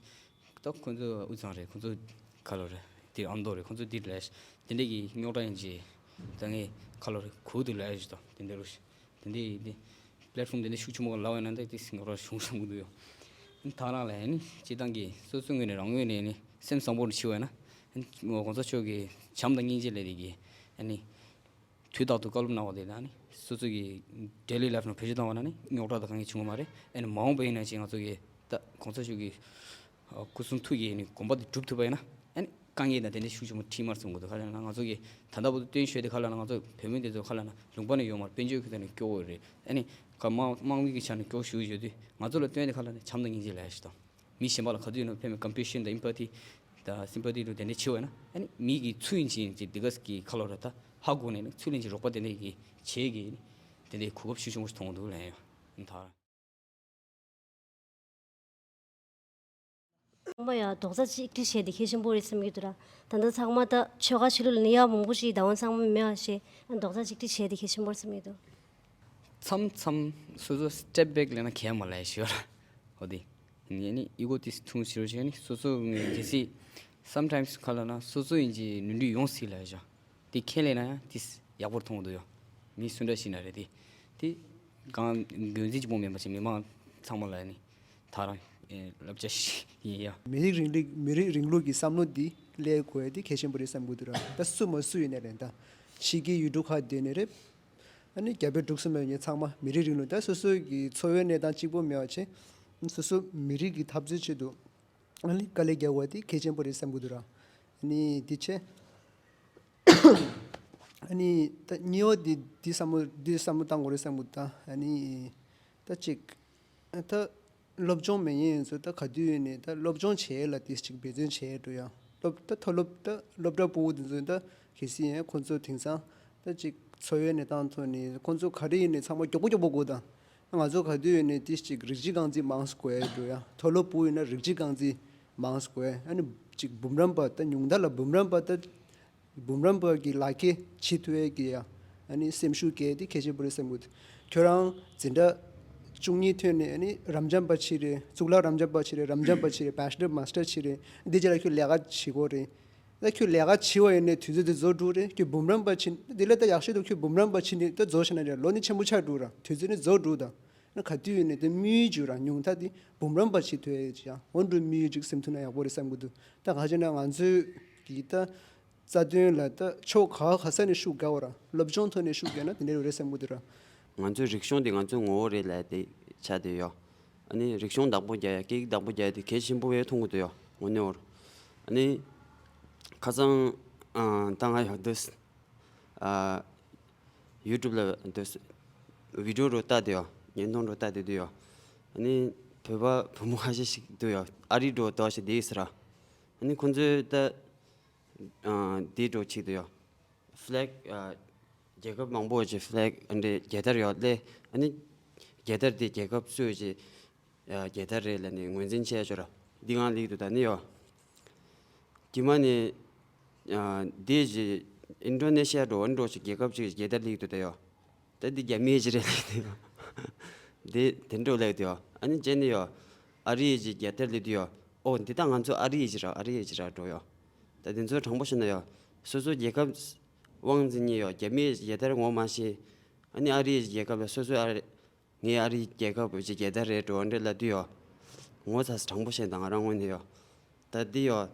ད་ཁོ་ཚོ་དབུས་གཙང་རེད། ཁོ་ཚོ་ག་ལོ་རེད། དེ་ཨ་མདོ་རེད། ཁོང་ཚོ་འདིར་ལས་དེ་འདྲས་ཀྱི་རྙོག་དྲ་ཡིན་གྱི་ད་ངས་ཁ་ལོ་རེ་གོ་དུ་ལས་ཞུ་དང་དེ་འདྲས་རུ་དེ་འདྲས་དེ་པླེ་ཊི་ཕོམ་དེ་འདྲས་ཤུགས་ཆེན་པོ་ལབ་ཡོད་ན་འདི་དེ་རྙོག་དྲ་བྱུང་བསམ་གི་འདུག་ཡོ། ད་རང་ལ་ནི་སྤྱི་བཏང་གི་སོ་སོའི་ངོས་ནས་རང་ངོས་ནས་ནི་སེམས་བཟང་པོ་རུ་འཆི་བས་ན་གོང་ས་མཆོག་གི་བྱམས་དང་སྙིང་རྗེ་ལས་དེ་གི་ཨ་ནི། དུས་རྟག་ཏུ་བཀའ་སློབ་གནང་བ་དེ་ལ་ནི་སོ་སོ་གི་daily life ནང་བེད་སྤྱོད་བཏང་བ་ན་ནི་རྙོག་དྲ་དང་དཀའ་ངལ་བྱུང་གི་མ་རེད། ཨ་ནི་མ་འོངས་པ་ཡིན་ན་ཅིག་ང་ཚོ་གི་ད་གོང་ས་མཆོག་གི་སྐུ་གསུང་ཐུགས་ཀྱི་ནི་དགོངས་པ་དེ་སྒྲུབ་ཐུབ་པ་ཡིན་ན་ཨ་ནི་དཀའ་ངལ་དང་དེ་འདྲའི་ཤུགས་ཆེན་པོ་འཕྲད་མ་སོང་གི་འདུག་ཁ་ལ་ན་ང་ཚོ་གི་ད་ལྟ་བར་དུ་སྟོན་ཤོད་དེ་ཁ་ལ་ན་ང་ཚོ་བོད་མི་དེ་ཚོ་ཁ་ལ་ན་ལུང་པ་ནས་ཡོང་མར་དཔལ་འབྱོར་ཁུལ་དེ་ནས་སྐྱོ་བོ་རེད། ཨ་ནི་ཁ་དམག་དམག་མི་གི་ཆ་ནས་སྐྱོ་ཞུ་ཞུ་དུས་ང་ཚོ་ལ་སྟོན་དེ་ཁ་ལ་ན་བྱམས་དང་སྙིང་རྗེ་ལས་ཞེས་དང་། མི་གཞན་པ་ལ་ག་དུས་ཡིན་ན་ཕན་པའི་compassion དང་empathy དང་sympathy དུ་དེ་འདྲ་བྱེད་བས་ན་ཨ་ནི་མི་གི་ཚུལ་ཡིན་ཅིང་ཅིག་འདི་ག་གི་ཁ་ལོ་ར་ད་ཧ་གོ་ནས་ནི་ཚུལ་ཡིན་ཅིང་རོགས་པ་དེ་འདྲ་གི་བྱེད་གི་དེ་འདྲའི་གོ་སྐབས་ཤུགས་ཆེན་པོ་ཞིག་མཐོང་འདུག་ལན་ཡང་ད། ཚང་མ་ཡང་རྡོག་རྩ་གཅིག་སྒྲིལ་བྱས་ཏེ་གལ་ཆེན་པོ་རེད་བསམ་གྱི་འདུག་ར། ད་ལྟ་ཚང་མ་ད་ཆོལ་ཁ་ཆོས་ལུགས་ལ་ནི་ཡག་མང་པོ་ཞིག་ད་འོན་ཚང་མ་མེད་པ་ཞེས་རྡོག་རྩ་གཅིག་སྒྲིལ་བྱས་ཏེ་གལ་ཆེན་པོ་རེད་བསམ་གྱི་འདུག་མཚམས་མཚམས་སོ་སོ་step back ལེན་ན་གལ་མ་ལས་ཞོར་འོ་དེ་ངས་ནི་ego དེ་ཐུང་ཞོར་བྱས་ནི་སོ་སོ་ངས་གལ་སྲིད་sometimes ཁ་ལ་ན་སོ་སོ་ཡིན་གྱི་ནུས་འདུས་ཡོང་སྲིད་ལ་བཞག་དེ་ཁས་ལེན་ན་ཡང་དེ་ཡག་པོར་མཐོང་འདུག་ཡོ། མི་སུ་འདྲ་ཞིག་ན་རེད་དེ་དེ་གང་འགན་འཛིན་གྱི་མོ་མེད་པ་ཅིག་མི་མང་ཚང་མ་ལ་ནི་ད་རང་ལབ་བྱ་ཞིག་ཡིན་ཡ། མི་རིགས་རིང་ལུགས་མི་རིགས་རིང་ལུགས་ཀྱི་བསམ་བློ་འདི་སླེབས་དགོས་དེ་གལ་ཆེན་པོ་རེད་བསམ་གྱི་འདུག་ར། ད་སུ་མ་སུ་ཡིན་ནའི་རེད་ད། ཕྱི་རྒྱལ་ཡུལ་གྲུ་ཁག་བསྡད་ནའི་རེད། ཨ་ནི་རྒྱ་བལ་འབྲུག་གསུམ་པའི་ངས་ཚང་མ་མི་རིགས་རིང་ལུགས་ད་སོ་སོ་གི་འཚོ་བའི་གནས་སྟངས་གཅིག་པོ་མེད་པ་བྱས། སོ་སོ་མི་རིགས་ཀྱི་འཐབ་རྩོད་ཆེད་དུ་ཨ་ནི་དཀའ་ལས་རྒྱག་དགོས་དེ་གལ་ཆེན་པོ་རེད་བསམ་གྱི་འདུག་ར། ཨ་ནི་དེ་བྱས། ཨ་ནི་ད་གཉིས་པ་དེ་དེ་བསམ་བློ་དེ་བསམ་བློ་བཏང་དགོས་རེད་བསམ་གྱི་འདུག་ད་ཨ་ནི་ད་གཅིག་ད་སློབ་སྦྱོང་མེད་མཁན་ཡིན་ཚོ་ད་ག་དུས་ཡིན་ནའི་ད་སློབ་སྦྱོང་བྱེད་ཡས་ལ་དེ་གཅིག་འབད་བརྩོན་བྱེད་ཡས་འགྲོ་ཡ། སློབ་ད་མཐོ་སློབ་ད་སློབ་གྲྭ་ཕྲུ་གུ་དེ་ཚོ་ད་གལ་སྲིད་ཡིན་ཁོང་ཚོ་དེང་སང་ད་གཅིག་འཚོ་བའི་གནས་སྟངས་ཐོག་ནས་ཁོང་ཚོ་ག་རེ་ཡིན་ནའི་ཚང་མ་མགྱོགས་པོ་མགྱོགས་པོ་དགོས་དང་། ང་ཚོ་ག་དུས་ཡིན་ནའི་དེ་གཅིག་རིགས་གཅིག་རྐང་འཛིན་མང་ཙམ་དགོས་ཡ་འགྲོ་ཡ། མཐོ་སློབ་ཕྲུ་གུ་ཡིན་ན་རིགས་གཅིག་རྐང་འཛིན་མང་ཙམ་དགོས་ཡ། ཨ་ནི་གཅིག་འབུམ་རམས་པ་ད་ཉུང་མཐའ་ལ་འབུམ་རམས་པ་ད། འབུམ་རམས་པ་གི་ལག་ཁྱེར་བྱེད་ཐུབ་ཡས་ཀྱི་ཡ། ཨ་ནི་སེམས་ཤུགས་སྐྱེད་དེ་གལ་ཆེན་པོ་རེད་བསམ་གྱི་འདུག་ཁྱོད་རང་འཛིན་གྲྭ་བཅུ་གཉིས་ཐོན་ནས་ཨ་ནི་རབ་འབྱམས་པ་ཕྱིན་རེད། གཙུག་ལག་རབ་འབྱམས་པ་ཕྱིན་རེད། རབ་འབྱམས་པ་ཕྱིན་རེད། bachelor master ཕྱིན་རེད། འདི་རྗེས་ལ་ཁྱོད་ལས་ཀ་བྱེད་དགོས་རེད། ད་ཁྱོད་ལས་ཀ་བྱེད་པ་ཡིན་ནའི་དུས་ཚོད་དེ་རྫོགས་འགྲོ་རེད། ཁྱོད་འབུམ་རམས་པ་ཕྱིན་འདི་ལས་ད་ཡག་ཤོས་འདུག་ཁྱོད་འབུམ་རམས་པ་ཕྱིན་ནས་ད་རྫོགས་ཤེ་ན་རེད། ལོ་ནི་ཆེན་པོ་ཆགས་འགྲོ་ར། དུས་ཚོད་ནི་རྫོགས་འགྲོ་ད། ན་ག་དུས་ཡིན་ནའི་དེ་དམིགས་ཡུལ་ར་ཉུང་མཐའ་དེ་འབུམ་རམས་པ་བྱེད་ཐུབ་ཡ་ཅིག་ཡང་འོ་འགྲོ་དམིགས་ཡུལ་ཅིག་སེམས་ཐུབ་ན་ཡག་པོ་རེད་བསམ་གྱི་འདུག་ད་ག་ཅི་ན་ང་ཚོའི་གི་ད་རྩ་དོན་ལ་ད་ཕྱོགས་ག་ག་ས་ནས་ཤུགས་རྒྱག་བ་ར་སློབ་སྦྱོང་ཐོག་ནས་ཤུགས་རྒྱག་ན་དེ་འདྲ་རེད་བསམ་གྱི་འདུག་ར། ང་ཚོའི་རིག་གཞུང་དེ་ང་ཚོའི་ངོ་བོ་རེད་ལབ་དེ་ཆགས་བསྡད་ཡོད། ཨ་ནི་རིག་གཞུང་བདག་པོ་རྒྱག་ཡ་སྐད་ཡིག་བདག་པོ་རྒྱག་ཡ་དེ་གལ་ཆེན་པོ་བས་མཐོང་གི་འདུག་ཡོད་དངོས་གནས་འོར། ཨ་ནི་ཁ་སང་ཨ་ད་ང་ཡོད་འདུག་ཨ་ཡུ་ཊུབ་ལ་འདུག་བི་ཌིའོ་རུ་ལྟ་དུས་ཡོད། བརྙན་ཐུང་རུ་ལྟ་དུས་དུས་ཡོད། ཨ་ནི་བོད་པ་བུ་མོ་ཁ་ཤས་ཤིག་འདུག་ཡོད། ཨ་རི་འགྲོ་འདུག་ཞིག་བསྡད་ཡོད་ཟེར་ར། ཨ་ནི་ཁོང་ཚོས་ད་ཨ་འདི་འགྲོ་ཆེད་དུ་ཡོད། ཕི་ལེག་ཨ་རྒྱལ་ཁབ་མང་པོ་ཀྱི་ཕི་ལེག་ཨ་འདྲའི་རྒྱལ་དར་ཡོད་ལེ། ཨ་ནི་རྒྱལ་དར་དེ་རྒྱལ་ཁབ་སུ་ཡོད་ཀྱི་ཡ་རྒྱལ་དར་རེད་ལབ་ནས་ངོས་འཛིན་བྱས་ཆོག་ར། འདི་གང་ལེགས་འདུག་ད་ནི་ཡོད། དེ་མ་ནི་ཨ་འདི་ཅི་ཨིན་ཌོ་ནེ་ཤི་ཡ་འགྲོ་ཨ་འགྲོ་ཞིག་རྒྱལ་ཁབ་ཅིག་རྒྱལ་དར་ལེགས་འདུག་ད་ཡོད། ད་འདི་རྒྱ་མིའི་ཅི་རེད་ལེགས་འདུག་འདི་དེ་འགྲོ་ལེགས་འདུག་ཨ་ནི་རྗེས་ནི་ཡོད། ཨ་རིའི་ཅི་རྒྱལ་དར་ལེགས་འདུག་ཡོད། ཨོ་འདི་ད་ང་ཚོ་ཨ་རིའི་ཅི་ར་ཨ་རིའི་ཅི་ར་འགྲོ་ཡོད། ད་དེ་ཚོ་དྲང་པོ་བཤད་ན་ཡོད། སོ་སོ་རྒྱལ་ཁབ་དབང་འཛིན་ནི་ཡོད། རྒྱ་མིའི་རྒྱལ་དར་ངོ་མ་ཤེས། ཨ་ནི་ཨ་རིའི་རྒྱལ་ཁབ་ལ་སོ་སོའི་ཨ་རི། ངའི་ཨ་རིའི་རྒྱལ་ཁབ་ཀྱི་རྒྱལ་དར་རེད་འགྲོ་འདྲ་ལབ་དུས་ཡོད། ངོ་ཚ་ས་དྲང་པོ་བཤད་དང་ང་རང་ངོས་ནས་ཡོད། ད་འདི་ཡོད།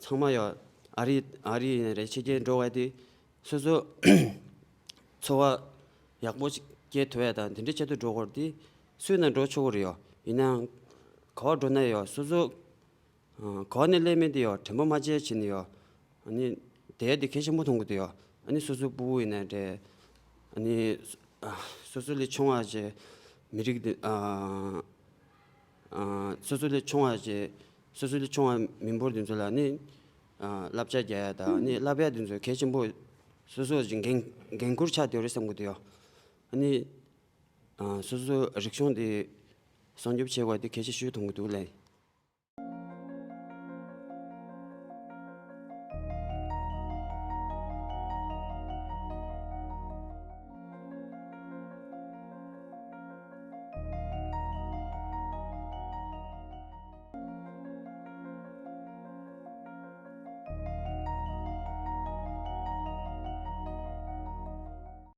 ཚང་མ་ཡོད། ཨ་རི་ཨ་རི་ཡིན་ན་རེད་ཕྱི་རྒྱལ་འགྲོ་བ་དེ་སོ་སོ་འཚོ་བ་ཡག་པོ་ཅིག་སྐྱེལ་ཐུབ་ཡ་དང་དེ་འདྲའི་ཆེད་དུ་འགྲོ་དགོས་རེད་དེ་སུས་ན་འགྲོ་ཆོག་གི་རེད་ཡོད། ཡིན་ནའང་ག་བ་འགྲོ་ན་ཡོད་སོ་སོ། ག་ནས་སླེབས་མིན་དེ་ཡོད་དྲན་པ་མ་བརྗེད་བྱས་ནས་ཡོད། ཨ་ནི་དེ་དེ་གལ་ཆེན་པོ་མཐོང་གི་འདུག་ཡོད། ཨ་ནི་སོ་སོ་སྤུ་གུ་ཡིན་ན་འདྲ། ཨ་ནི་སོ་སོ་ལས་ཆུང་བ་བྱས་མི་རིགས་དེ་སོ་སོ་ལས་ཆུང་བ་བྱས་སོ་སོ་ལས་ཆུང་བ་མི་འབོར་དེ་ཚོ་ལ་ནི་བསླབ་བྱ་རྒྱག་ཡ་དང་ཨ་ནི་བསླབ་ཡ་དེ་ཚོ་གལ་ཆེན་པོ་སོ་སོ་འགན་འགན་འཁུར་ཆགས་བསྡད་རེད་བསམ་གི་འདུག་ཡོད། ཨ་ནི་སོ་སོ་རིག་གཞུང་དེ་སྲུང་སྐྱོབ་བྱེད་དགོས་དེ་གལ་ཆེ་ཤོས་མཐོང་གི་འདུག་ལན།